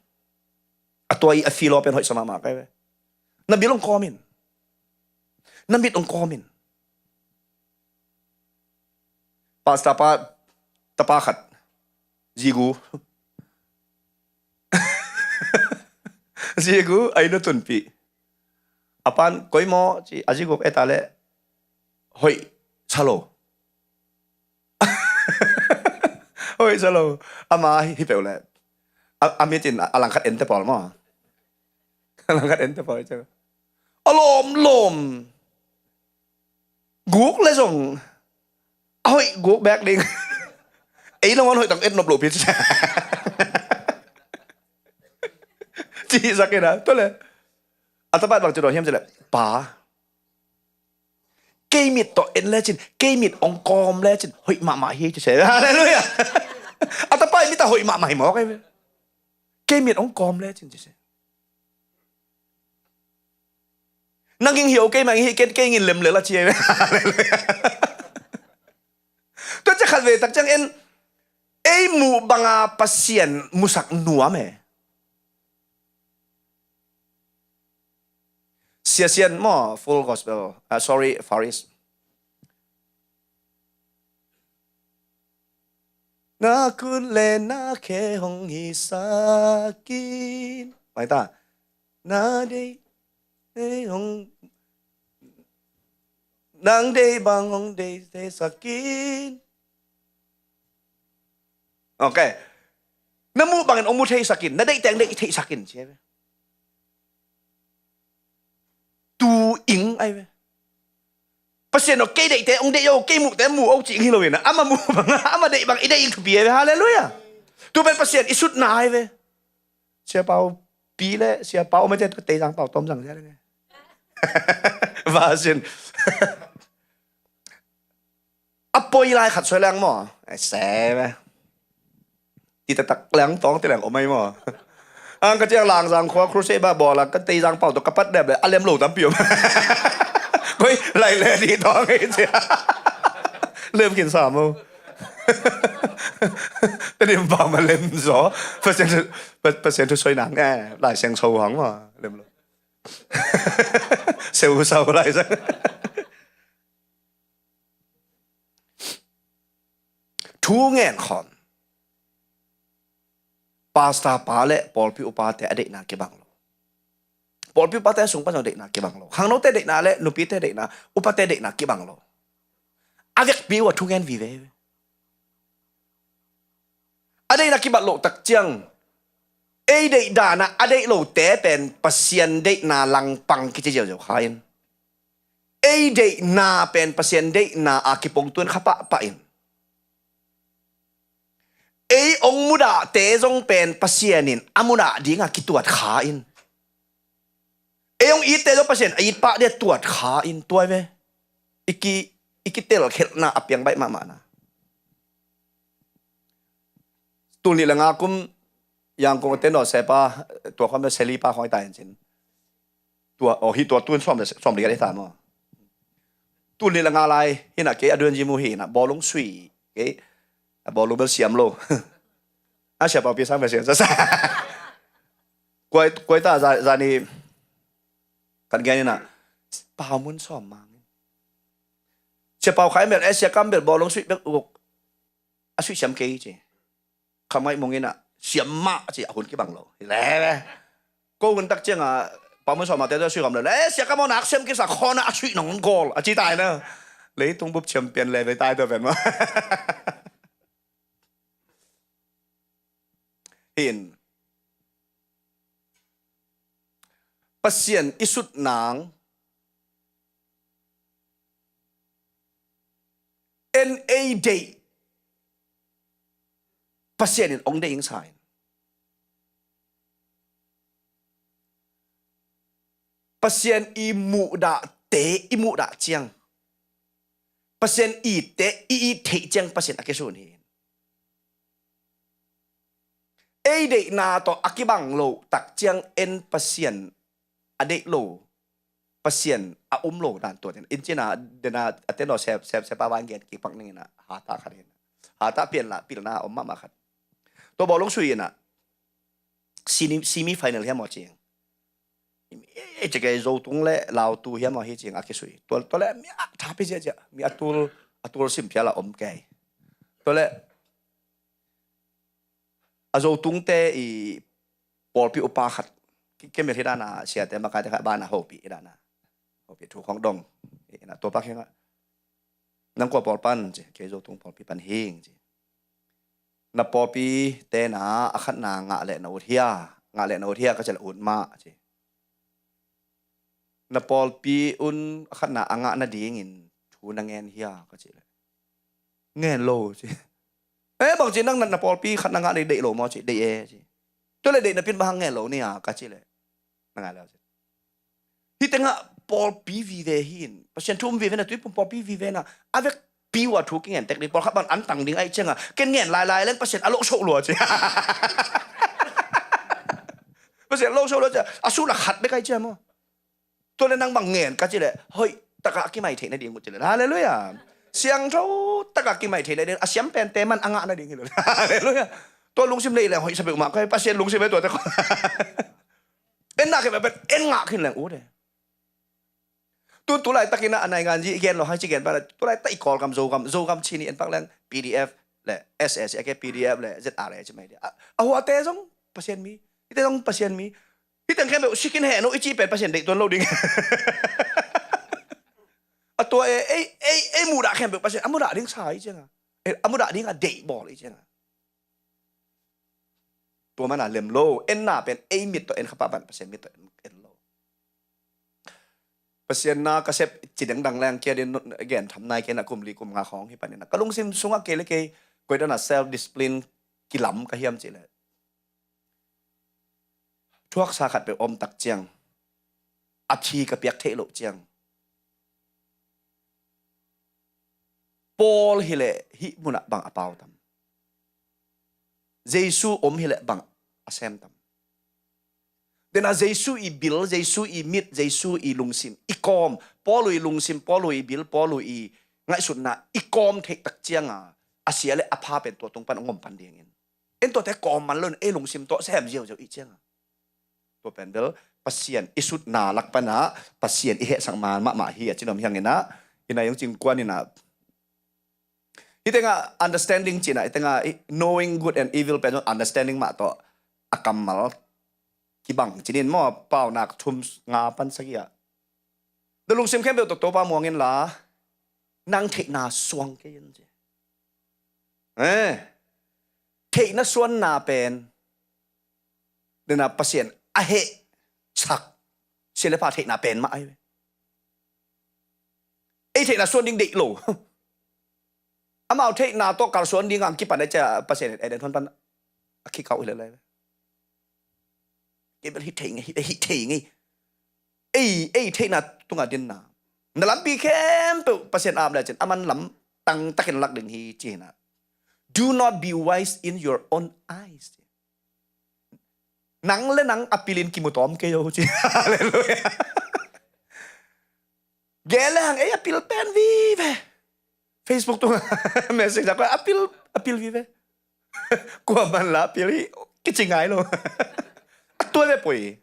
A tua i a filo pen hoih sa mahmah kai ve. Na bil hong kawm in. Na mit hong kawm in. Pastor pa, tapa khat. Zigu. Zigu, ai nu tunpih. A pan, koi maw, ci, a zigu, eta le. Hoih sa lo. Hoih sa lo. Ama hi, hi peuh le. A, a mitin a, a langkhat ente pawl maw. A langkhat ente pawl ciang. A lawm lawm. Guk le zong. A hoih guk bek ding. Ei nangawn hoih tang et nop lo pi ci. Ci sak ina. Tua le. A tapat bang ci dawn hiam ci le. Pa. Kei mit tawh en lecin, kei mit hong kawm lecin, hoih mahmah hi ci se. Halleluiah. A tapa i mit a hoih mahmah hi mawk ei ve. Kei mit hong kawm lecin ci se. Nang ing hi o kei mang hi ken kei ngin lem lel a ci ei ve. Halleluiah. Tua ci khat ve tak ciang en, I muh banga Pasian musak nuam e. Sia Sian maw, Full Gospel, ah, sorry, Far East. Na khut le na khe hong hisak in. Mai ta. Na deih, deih hong, nang deih bang hong deih, deihsak in. Ok. Na muh bangin hong mu theisak in, na deih teng deih theisak in, ci ai ve. Tu ing ai ve. Pasian aw, kei deihte hong deih o, kei muhte mu o, ci ing hi lo in a, ama muh bang, ama deih bang i deih ing thupi ai ve. Halleluiah. Tu pen Pasian i sutna ai ve. Sia Pau pi le Sia Pau om a, cia Teizang Pau tom zang cia le nge. Va sin. A poi lai khat suai leng maw? Ai, se ve. Ti taktak leng tawng ti leng om ai maw? Ang ka ciang Langzang khua crusade ba bawl a, ka Teizang Pau tawh ka pat dep le a lem lo tampi om. Koi lai le ti tawng ei cia. Lem kin sa maw? Tedim Pau ma lem zaw. Pasian thu, Pasian thu soi nang e, Lai Siang Tho hang maw? Lem lo. Seu sau lai sa. Thu ngen khawm. Pastor pa le pawlpi upate a deihna kibang lo. Pawlpi upate sung pan zong deihna kibang lo. Khangnote deihna le nupite deihna, upate deihna kibang lo. A vekpi uh a thu ngen vive. A deihna kibat loh tak ciang, ei deih dana a deih lote pen Pasian deihna langpang kici ziauziau kha in. Ei deihna pen Pasian deihna a kipongtuan kha pahpah in. Ei ong mudahte zong pen Pasian in a mudah dinga kituat kha in. Ei ong itte zong Pasian a it pah dia tuat kha in, tua ai ve. I ki, i kitel khelhna a piang baih mahmah na. Tul nih le nga kum Yangon a ten aw sepa, tua khawm le selipa khawng i tai in cin. Tua, aw, hi tua tun sawm le, sawm le giat hi ta maw. Tul nih le nga lai hi na, kei a duan ji mu hi na, bawlung sui, kei a bawlung bel siam lo. A sia pau pi sang bel siam sa sa. Kuai, kuai ta za, za ni kan gen hi na, pau mun sawm mang. Sia pau khai mel, eh, sia kam bel bawlung sui bek uk. A sui siam kei ci. Khamngaih mung in a siam mah ci, a hun kibang lo. Hi le ve. Ko hun tak ciang a, pau mun sawm a te tua sui kam lo. Eh, sia kam aw nak siam kisa khawng a sui nong gol. A ci tai na. Leitung bup champion le ve tai tua pen maw. Hin. Pasian i sut nang. En ei deih. Pasian in ong deih ing sa in. Pasian i muhdahte i muhdah ciang. Pasian itte i it theih ciang Pasian a kisun hi. Ei deihna tawh a kibang lo tak ciang en Pasian a deih lo, Pasian a um lo dan tua tin. In cina dena a ten aw sep, sep, sepa van gen kipak ning in a hata khat in. Hata pian la, pilna om mahmah khat. Tua bawlung sui in a semi, semi final hiam aw cing. E, e, ci kei Zotung le Lautu hiam aw hi cing a kisui. Tua, tua le mi a thapi zia zia. Mi a tul, a tul sim phial a om kei. Tua le a Zotungte i pawlpi upa khat. Ki, kemel hi dana siate makaite khat bana hopi hi dana. Hopi thu khong dong. Ina tua pak hi nga. Nang kua pawl pan ci, kei Zotung pawlpi pan hing ci. Na pawlpi tena a khatna ngah leh na ut hia, ngah leh na ut hia ka ci leh ut mah ci. Na pawlpi un a khatna a ngah nadingin thu na ngen hia ka ci leh ngen lo ci. Eh, bang ci nang na, na pawlpi khatna ngah deih, deih lo maw ci, deih e ci. Tua leh deih napin bang hang ngen lo nia ka ci leh na ngai lo ci. Hih tengah pawlpi vive hi in. Pasian thu um vive na tuiphum pawlpi vive na. A vekpi uh a thu kingen tek ding. Pawlkhat bang an tang ding ahih cianga ken ngen lailai leng Pasian a lohsoh lua ci. Pasian a lohsoh lua ci. A sun a khat bek ahih ciang maw. Tua le nang bang ngen ka ci le. Hoih takah a kimai theih nading uh ci le. Halleluiah. Siangtho taka kimaih thei nading a siam pente man a ngah nading hi lo. Halleluiah. Tua lungsim nei leng hoih sa peuhmah kei, Pasian lungsim e tuate. En na kei pen en ngah khin leng ut e. Tun tulai takin a nai ngan ji i gen lo hai ci gen pah la, tulai tak i Kawlgam, Zogam, Zogam Chin i en pak leng P D F le S S A ke P D F le Z R A ci mai dia. A, a huate zong Pasian mi, hite zong Pasian mi. Hite khempeuh sikin heh no i ci pen Pasian deih tuan lo ding. A tua e, ei, ei, ei mudah khempeuh Pasian a mudah ding sa i cianga. Ei, a mudah ding a deih bawl i cianga. Tua mana lem lo, enna pen ei mit tawh en kha pah ban Pasian mit tawh en, en lo. Pasian na ka sep ci dengdang leng kia din gen tham nai kei na kum li kum nga khawng hi panin a ka lungsim sungah kei le kei koi dana self discipline kilam ka hiam cih leh thuaksa khat peuh om tak ciang a thi ka piak theih loh ciang Paul hileh hih munah bang a pau tam? Jesu om hileh bang a sem tam? Dena Jesu i bil, Jesu i mit, Jesu i lungsim i kawm, Paul i lungsim, Paul i bil, Paul i ngaihsutna i kawm theih tak cianga a sia le a pha pen tua tung pan a ngom pan dingin en tuate kawm man lo in ei lungsim tawh sem ziauziau i cianga. Tua pen bel Pasian i sutna lak pana Pasian i hehsak man mahmah hi a cinom hianginah i na iong cingkuan inah. Hitenga understanding cina, hitenga knowing good and evil pen understanding mah tawh a kammal kibang cinin maw, Paunak thum nga pan sagia. Na lungsim khempeuh tawh Topa muangin la nang theihna suang kei in ci. Eh, theihna suanna pen dena Pasian a hehsak sia le pha theihna pen mah ahi ve. Ei theihna suan ding deih lo. Amau theihna tawh kalsuan ding ang kipan e cia Pasian in Eden huan pan a khikau hi le lai ve. Kei bel hih thei ngei, hih, hih thei ngei. Ei, ei theihna tunga dinna na lampi khempeuh Pasian ap le cin aman lam tangtakin lak ding hi ci hina. Do not be wise in your own eyes. Nang le nang a pilin kimu tawm kei o ci. Halleluiah. Gel le hang ei a pil pen vive. Facebook tunga message a koi a pil, a pil vive. Kua man la a pil hi kici ngai lo. A tua ve poi.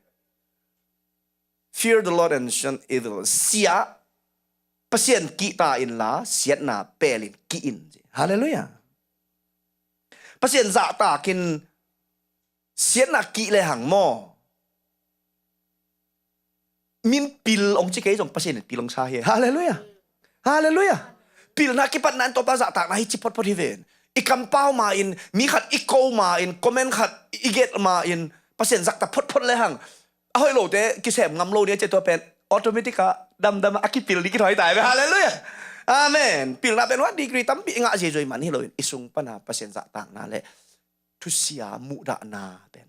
Fear the Lord and shun evil. Sia Pasian kihta in la siatna pelin kihin ci. Halleluiah. Pasian zahtakin siatna kih le hang maw? Min pil ong ci kei zong Pasian in pil ong sa hi. Halleluiah. Halleluiah. Pilna kipatna in Topa zahtakna hi ci photphot hi ven. I kampau ma in, mi khat i ko ma in, comment khat i get ma in Pasian zahtak photphot le hang a hoih lote kisem ngam lo nia ci tua pen automatic a damdam a kipil ni kithawi tai ve. Halleluiah. Amen. Pilna pen one degree tampi i ngah ziazoi man hi loin i sung pana Pasian zahtakna le thusia muhdahna pen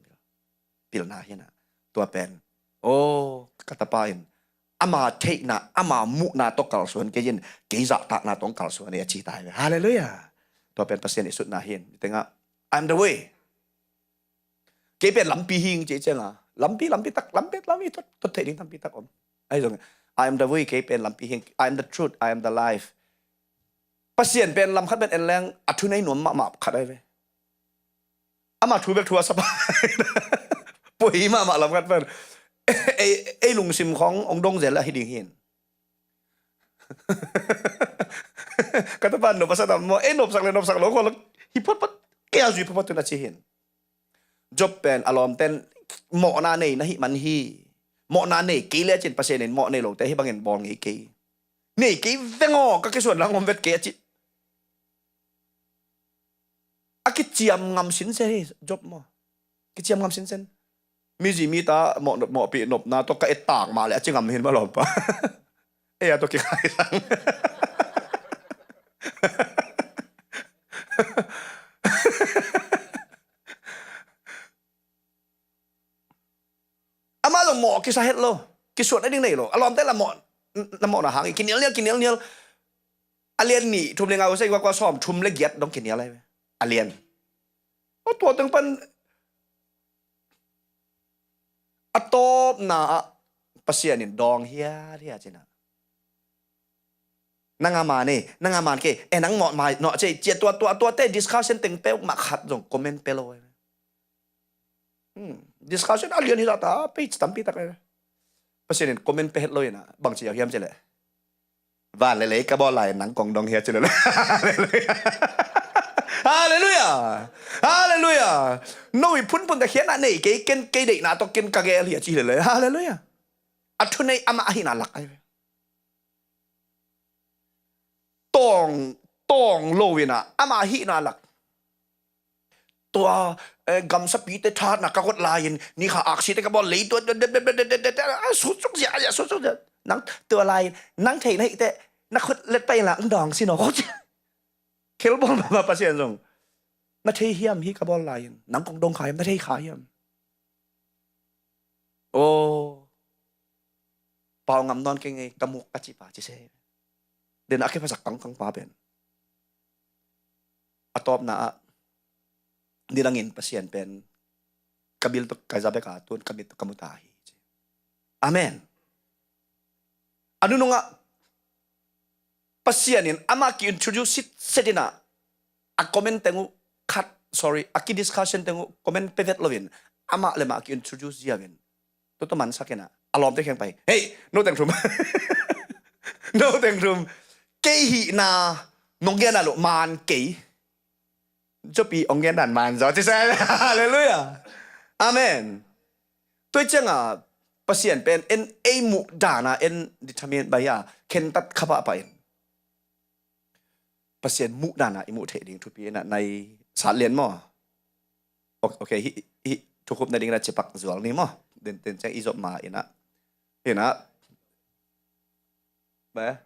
pilna hina. Tua pen o ka tapa in ama theihna ama muhna tawh kalsuan kei in kei zahtakna tawh kalsuan e a ci tai ve. Halleluiah. Tua pen Pasian i sutna hin i tengah I'm the way. Kei pen lampi hing ci cianga lampi, lampi tak, lampi, lampi tot, tot thei ding tampi tak om. Ai zong I am the way, kei pen lampi hing, I am the truth, I am the life. Pasian pen lam khat pen en leng a thu nei nuam mahmah khat ai ve. Ama thu bek thu a sapa. Poi mahmah lam khat pen ei, ei lungsim khong ong dong zel a hi ding hin. Ka tapa nopsak tam maw, ei nopsak le nopsak lo kho lo hi photphot kei a zui photphot tun a ci hin. Job pen a lawmten mawhna nei na hih man hi. Mawhna nei kei le cin Pasian in mawh nei lote hi bangin bawl ngei kei. Nei kei veng aw ka kisuan lang om vet kei a ci. A kiciam ngam sinsen hi Job maw. Kiciam ngam sinsen. Mi zi mi ta mawh, mawhpih nopna tawh ka et tak mah le a ci ngam hin ma lawmpa. Ei a tawh kikhai sang. Amah zong mawh kisa het lo. Kisuat a ding nei lo. A lawmte la mawh, na mawhna hang i kinial nial, kinial nial. A lian nih thum le nga uh sa i kua kua sawm thum le giat dong kinial ai ve. A lian. A tua teng pan a tawpna ah Pasian in dawng hiat hiat cina. Nang a man e, nang a man kei e, nang mawh mai nawh ci, cia tua, tua, tuate discussion teng peuhmah khat zong comment pe lo. Hmm. Discussion a lian hi zah ta, page tampi tak e. Pasian in comment pe het lo in a, bang ci hiam ci leh, van le lei ka bawl lai-in nang kong dong hi a ci leh. Halleluiah. Halleluiah. No i phunphun ta khian a nei kei, ken kei deihna tawh ken ka gel hi a ci leh. Halleluiah. A thunei amah ahihna lak ai ve. Tawng, tawng lo in a, amah ahihna lak. Tua, eh, gamsapite thatna ka got lai-in, ni kha aksite ka bawl lei tua, a, sutsuk zia, a, sutsuk zia. Nang tua lai-in, nang thei na hih teh, na khut let pai in la, ang dawng si no. Khel bawl mah Pasian zong. Na thei hiam hi ka bawl lai-in, nang kong dong kha hiam, na thei kha hiam. Aw, pau ngam nawn kei ngei, ka muk ka cih pa ci se. Den a kiphasak kangkang pa pen, a tawpna ah, nidangin Pasian pen ka bil tawh ka za bek a, tun ka mit tawh ka mu ta hi ci. Amen. A nunung ah Pasian in amah ki-introduce sitset in a, a comment teng uh khat, sorry, a ki-discussion teng uh comment pe vet lo in, amah le mah ki-introduce ziau in, tua tua mansak in a, a lawmte kiang pai, "Hei, no teng thum, no teng thum, kei hihna nong gen a lo man kei." Cupi hong gen dan man zaw ci se. Halleluiah. Amen. Tua ciang a, Pasian pen en ei muh dan a en determine bai a, khentat kha pahpah in, Pasian muh dan a i muh theih ding thupi in a, nai sat lian maw? Ok, ok, hi, hi, thukhupna ding in a cipak zual ni maw? Den, den ciang i zop ma in a, in a, Ba?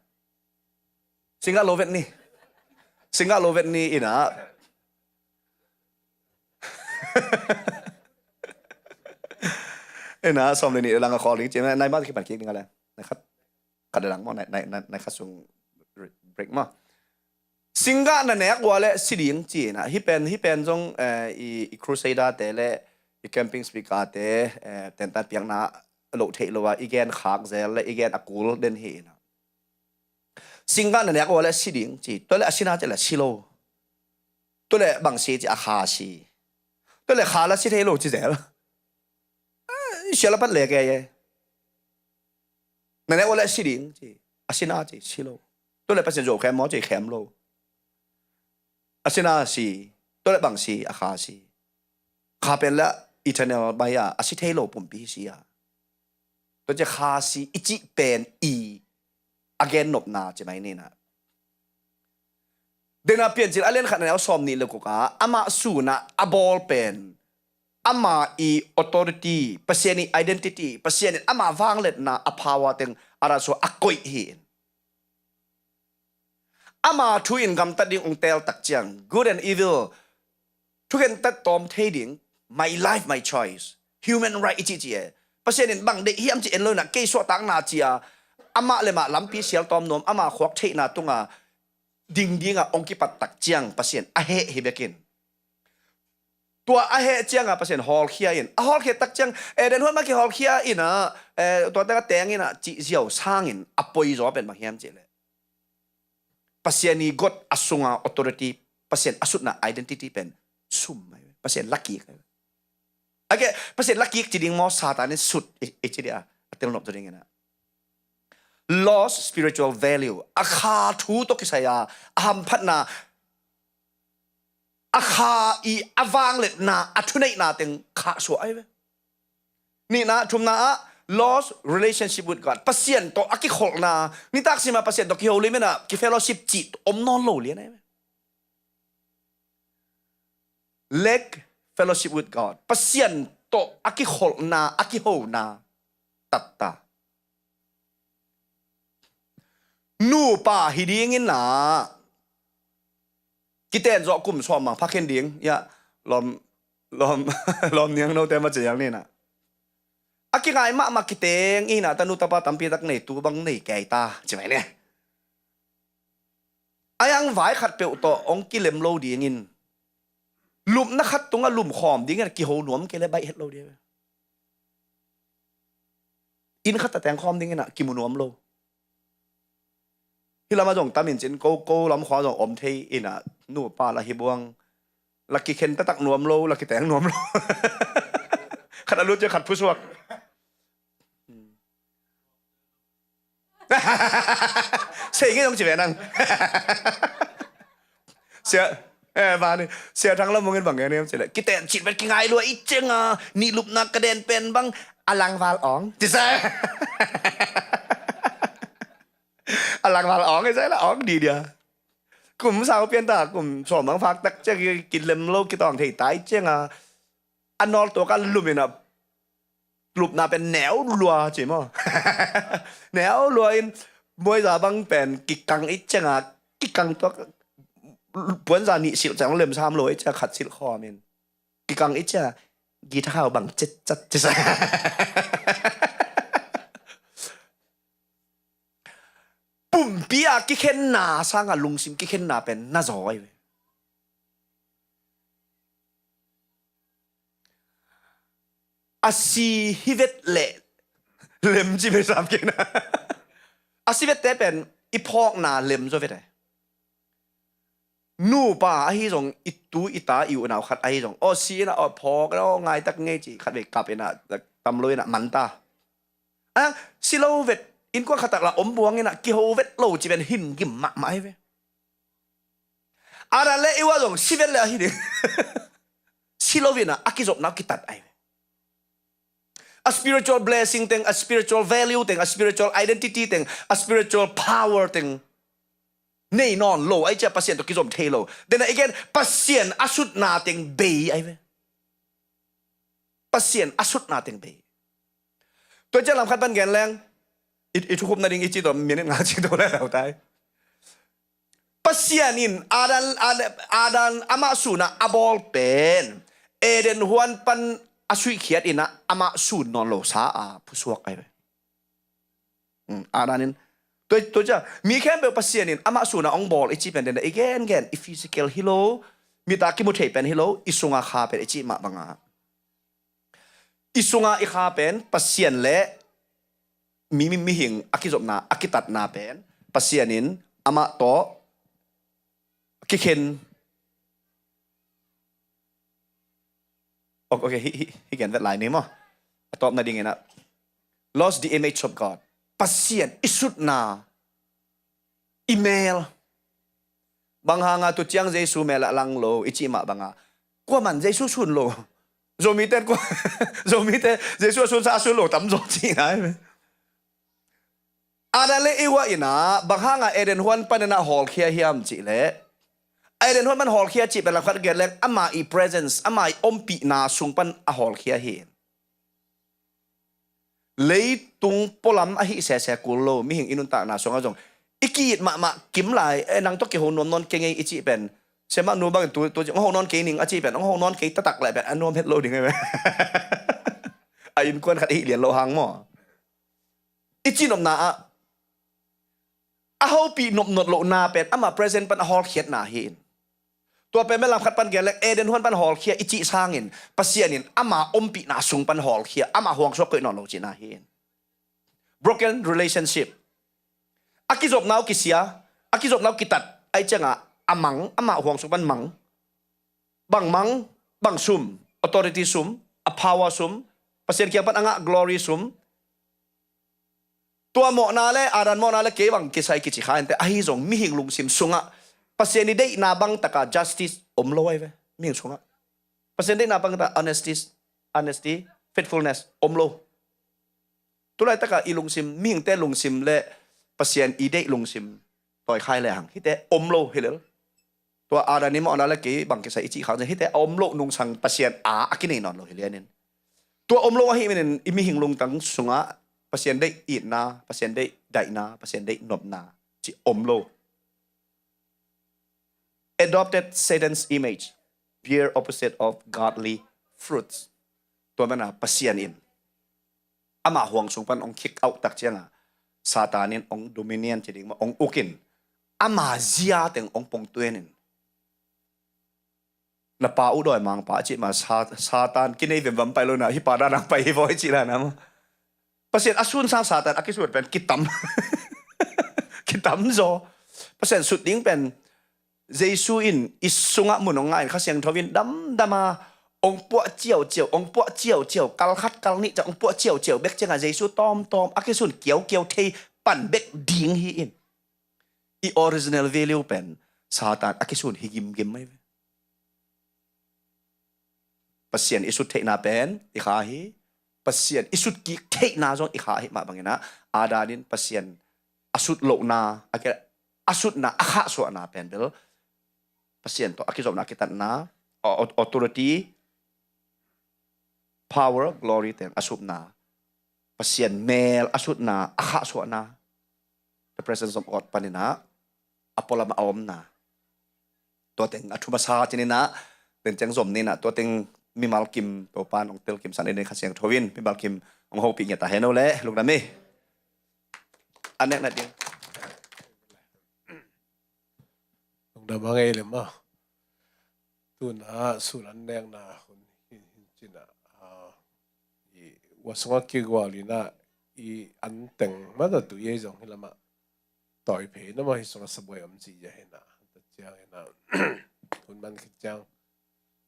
Singgah lo vet ni. Singgah lo vet ni in a. In a, sawm le nih lang a khawl ding ci, nai mah kipan kik ding a le. Nai khat, khat le lang maw, nai, nai, nai, nai khat sung break maw. Singgah na nek ua le si ding ci in a. Hih pen, hih pen zong, eh, i, i crusader te le i camping speaker te, eh, tentan piakna loh theih lo a, i gen khak zel le i gen a kul den hi in a. Singgah na nek ua le si ding ci. Tua le a sina ci le si lo. Tua le bang si ci, a kha si. Tua le kha la si thei lo ci zel. Ah, sia la pat le ke ye. Na nek ua le si ding ci. A sina ci, si lo. Tua le Pasian zo khem maw ci, khem lo. A sina si, tua le bang si, a kha si. Kha pen le eternal bai a, a si thei lo pumpi si a. Tua ci kha si i cih pen i a gen nopna ci mai ni na. Dena Piancil a lian khat na neu sawm nih le guk a, amah sun a a bawl pen, amah i authority, Pasian i identity, Pasian in amah vangliatna a power teng a ra sua a koih hi in. Ama thu in gamtat ding ong tel tak ciang, good and evil, thukhentat tawm thei ding, my life, my choice, human right i cih ci e. Pasian in bang deih hiam ci en lo in a, kei suahtakna ci a, amah le mah lampi sial tawm nuam, ama khuak theihna tunga ding dinga ong kipat tak ciang Pasian a heh hi bekin. Tua a heh cianga Pasian hawlkhia in, a hawlkhia tak ciang, Eden huan mah kihawlkhia in a, eh, tua teng a teng in a cih ziau sangin a poi zaw pen bang hiam cih leh, Pasian i got a sunga authority, Pasian a sutna identity pen sum mai, Pasian lakik ai. Ake, Pasian lakik ci ding maw, Satan in sut i, i ci dia, a tel nop tu ding in a. Lost spiritual value. A kha thu tawh kisai a, a hamphatna, a kha i a vangliatna, a thuneihna teng khah suah ai ve. Nihna, thumna ah, lost relationship with God. Pasian tawh a kikholhna, nitak sima Pasian tawh kiho limin a, kifellowship cih om nawn lo lian ai ve. Lack fellowship with God. Pasian tawh a kikholhna, a kihona tatta. Nupa hi dingin a, kiten zawh kum sawm mang phakhin ding, ya, lawm, lawm, lawm niang note ma ciang ni na. A kingai mahmah kiteng i na ta, nu tapa tampi tak nei, tu bang nei kei ta, ci mai ne. A yang vai khat peuh tawh ong kilem lo dingin, lupna khat tungah lumkhawm dingin a kiho nuam kei le baih het lo ding. Inn khat a teng khawm dingin a kimu nuam lo. Hih lamah zong tam in cin ko, ko lam khua zong om thei in ah, nupa la hi buang. La kikhen taktak nuam lo, la kiteng nuam lo. Khat a lut ciang khat phusuak. Sei ngei zong ci ve nang. Sia, eh, va ni. Sia Thang Lam Mung in bang ngen hiam cih leh, kiten cit vet kingai lua i ciang a, nih lupna ka den pen bang, a langval awng. Ci sa. A langval awng, i sa la awng di dia. Kum sau pian ta, kum sawm bang phak tak ciang kilem lo, kitawng thei ta i ciang a, a nawl tuak a lum in a, lupna pen neu lua ci maw. Neu lua in, buaiza bang pen kikang i ciang a, kikang tuak, puanza nih silh ciang lem sam lo i ciang khat silh khawm in. Kikang i ciang a, guitar hau bang cetcat ci sa. Pumpi a kikhenna sang a lungsim kikhenna pen na zaw ahi ve. A si hi vet leh lem ci ve sam kei na. A si vette pen i phawkna lem zaw vet e. Nupa ahi zong, i tu i ta i unau khat ahi zong, aw si in ah, aw phawk in ah, aw ngai tak ngei ci, khat vei kap in ah, tam lo in ah man ta. A si lo vet, innkuan khat tak la om buang in ah, kiho vet lo ci pen hin gim mahmah ahi ve. Adam le Eva zong si vet le ahi ding. Si lo in ah, a kizopna kitat ahi ve. A spiritual blessing teng, a spiritual value teng, a spiritual identity teng, a spiritual power teng nei nawn lo, ahi ciah Pasian tawh kizom thei lo. Then again, Pasian a sutna teng bei ahi ve. Pasian a sutna teng bei. Tua ciah lam khat pan gen leng, i, i thukhupna ding i ci tawh minute nga ci tawh lai lo tai. Pasian in Adam, Adam, Adam amah sun ah a bawl pen Eden huan pan a suihkhiat in ah amah sun nawn lo sa a phusuak ahi ve. Um, Adam in, tua, tua ciah mi khempeuh Pasian in amah sun ah hong bawl i ci pen den i gengen, i physical hi lo, mit a kimu thei pen hi lo, i sung a kha pen i cih mah bang a, i sung a i kha pen Pasian le mi, mi, mihing a kizopna, a kitatna pen Pasian in amah tawh kikhen. Ok, ok, hi, hi, hi gen vet lai ni maw. A tawpna ding in ah, lost the image of God. Pasian i sutna, i mel. Bang hang a tu ciang Jesu mel a lang lo i cih mah bang a, kuaman Jesu sun lo. Zomite kua, Zomite Jesu a sunsa a sun lo tam zaw cihna hi ve. Adam le Eva in ah bang hang a Eden huan pan in ah hawlkhia hiam cih leh, Eden huan pan hawlkhia cih pen lam khat gen leng, ama i presence, ama i ompihna sung pan a hawlkhia hi. Leitung pualam ahi sese kul lo, mihing i nuntakna sungah zong i ki-it mahmah kim lai, eh, nang tawh kiho nuam nawn kei ngei i cih pen, siamah nu bangin tu, tu, hong ho nawn kei ning a cih pen, hong ho nawn kei taktak leh pen a nuam het lo ding hi ve. A innkuan khat i hih lian loh hang maw. I cihnopna ah, a hopih nopnop lohna pen ama present pan a hawlkhiatna hi in. Tua pen lam khat pan gen leng Eden huan pan hawlkhia i cih sangin Pasian in ama ompihna sung pan hawlkhia, ama huangsuak koih nawn lo cihna hi in. Broken relationship. A kizopna uh kisia, a kizopna uh kitat, ahi ciangah a mang, ama huangsuak pan mang. Bang mang, bang sum, authority sum, a power sum, Pasian kiang pan a ngah glory sum. Tua mawhna le, Adam mawhna le kei bang kisai kici kha inteh, ahi zong mihing lungsim sungah Pasian i deihna bang taka justice om lo ahi ve, mihing sungah. Pasian deihna bang taka honesty, honesty, faithfulness om lo. Tulaitakah i lungsim, mihingte lungsim le Pasian i deih lungsim tawi khai le hang, hihte om lo hi lel. Tua Adam i mawhna le kei bang kisai i cih khang ciang, hihte a om loh nungsang Pasian a a kinei nawn lo hi lianin. Tua om lo ahih manin i mihing lungtang sungah Pasian deih itna, Pasian deih daihna, Pasian deih nopna cih om lo. Adopted Satan's image, bear opposite of godly fruits. Tua mana Pasian in ama huang sung pan hong kick out tak cianga Satan in hong dominion ci ding mah, hong ukin ama zia teng hong pongtuenin, na pa uh dawimangpa a cih mah, Sa-, Satan kinei vemvam pai lo na, hih pa dan ang pai hi vaw i cih dan a maw. Pasian a sun sang Satan a kisut pen kitam. Kitam zaw. Pasian sut ding pen Jesu in i sungah mun hong ngah in Kha Siangtho in damdama hong puah ciauciau, hong puah ciauciau, kal khat kal nih ciang hong puah ciauciau bek ciangah Jesu tawmtawm a kisun kiaukiau thei pan bek ding hi in. I original value pen Satan a kisun hi gimgim mai ve. Pasian i sut theihna pen i kha hi. Pasian i sut kik theihna zong i kha hi mah banginah Adam in Pasian a sut lohna a, a sutna a khahsuahna pen bel Pasian tawh a kizopna a kitatna, au-, authority, power, glory teng a supna, Pasian mel a sutna a khahsuahna, the presence of God paninah a pualam a omna. Tua teng a thu masa cininah len ciang zom ninah tua teng mimal kim Topa nong telkimsak ni Kha Siangtho in mimal kim hong hopih ngiat a heno le lungdam hi. A nekna ding. Lungdam a ngei le maw. Tunah sun an nekna hun hi, hi cinah, ah, i ua sungah kigual inah i an teng mata tu i ei zong hi lamah tawi phei na maw hi sungah sabuai om ci ia hinah. Tua ciang hinah hun man khit ciang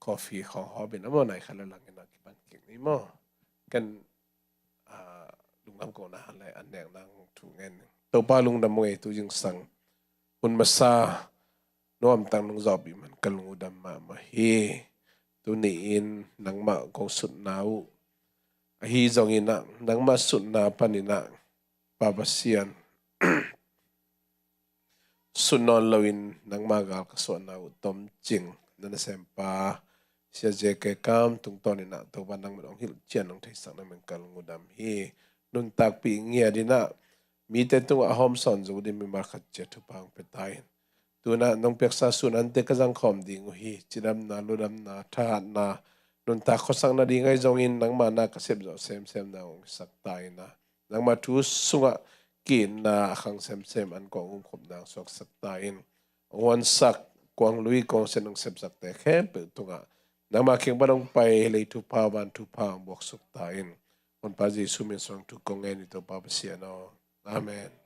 coffee khawng hawpin a maw nai khat le lang inah kipan kik ni maw. Ken, ah, lungdam kona le an nekna thu ngen. Topa lungdam ngei tu zingsang hun masa nuamtang nong zawhpih man ka lungdam mahmah hi. Tuni-in nangmah kong sutna uh ahi zonginah nangmah sutna paninah Pa Pasian sut nawn loin nangmah gal ka suahna uh tomcing na nasempa Sia J K Kam tungtawninah Topa nangmah hong hilh cian hong theisak na min ka lungdam hi. Nuntakpih ngiat inah mite tungah a hawmsawn zo ding mimal khat cia thupha hong pia ta in. Tunah nong piaksa sun ante ka zangkhawm ding uh hi. Cidamna, ludamna, thahatna, nuntak khuasak nading ahi zongin nangmah na ka sepzawh semsemna hong sak ta inah nangmah thu sungah ki-itna a khang semsem an kong umkhopna hong suaksak ta in. Hong huansak kuang lui kuang sen hong sepsakte khempeuh tungah nangmah kiang pan hong pai lei thupha van thupha hong buaksuk ta in. Honpa Jesu min suang thu kong ngen hi Topa Pasian aw. Amen.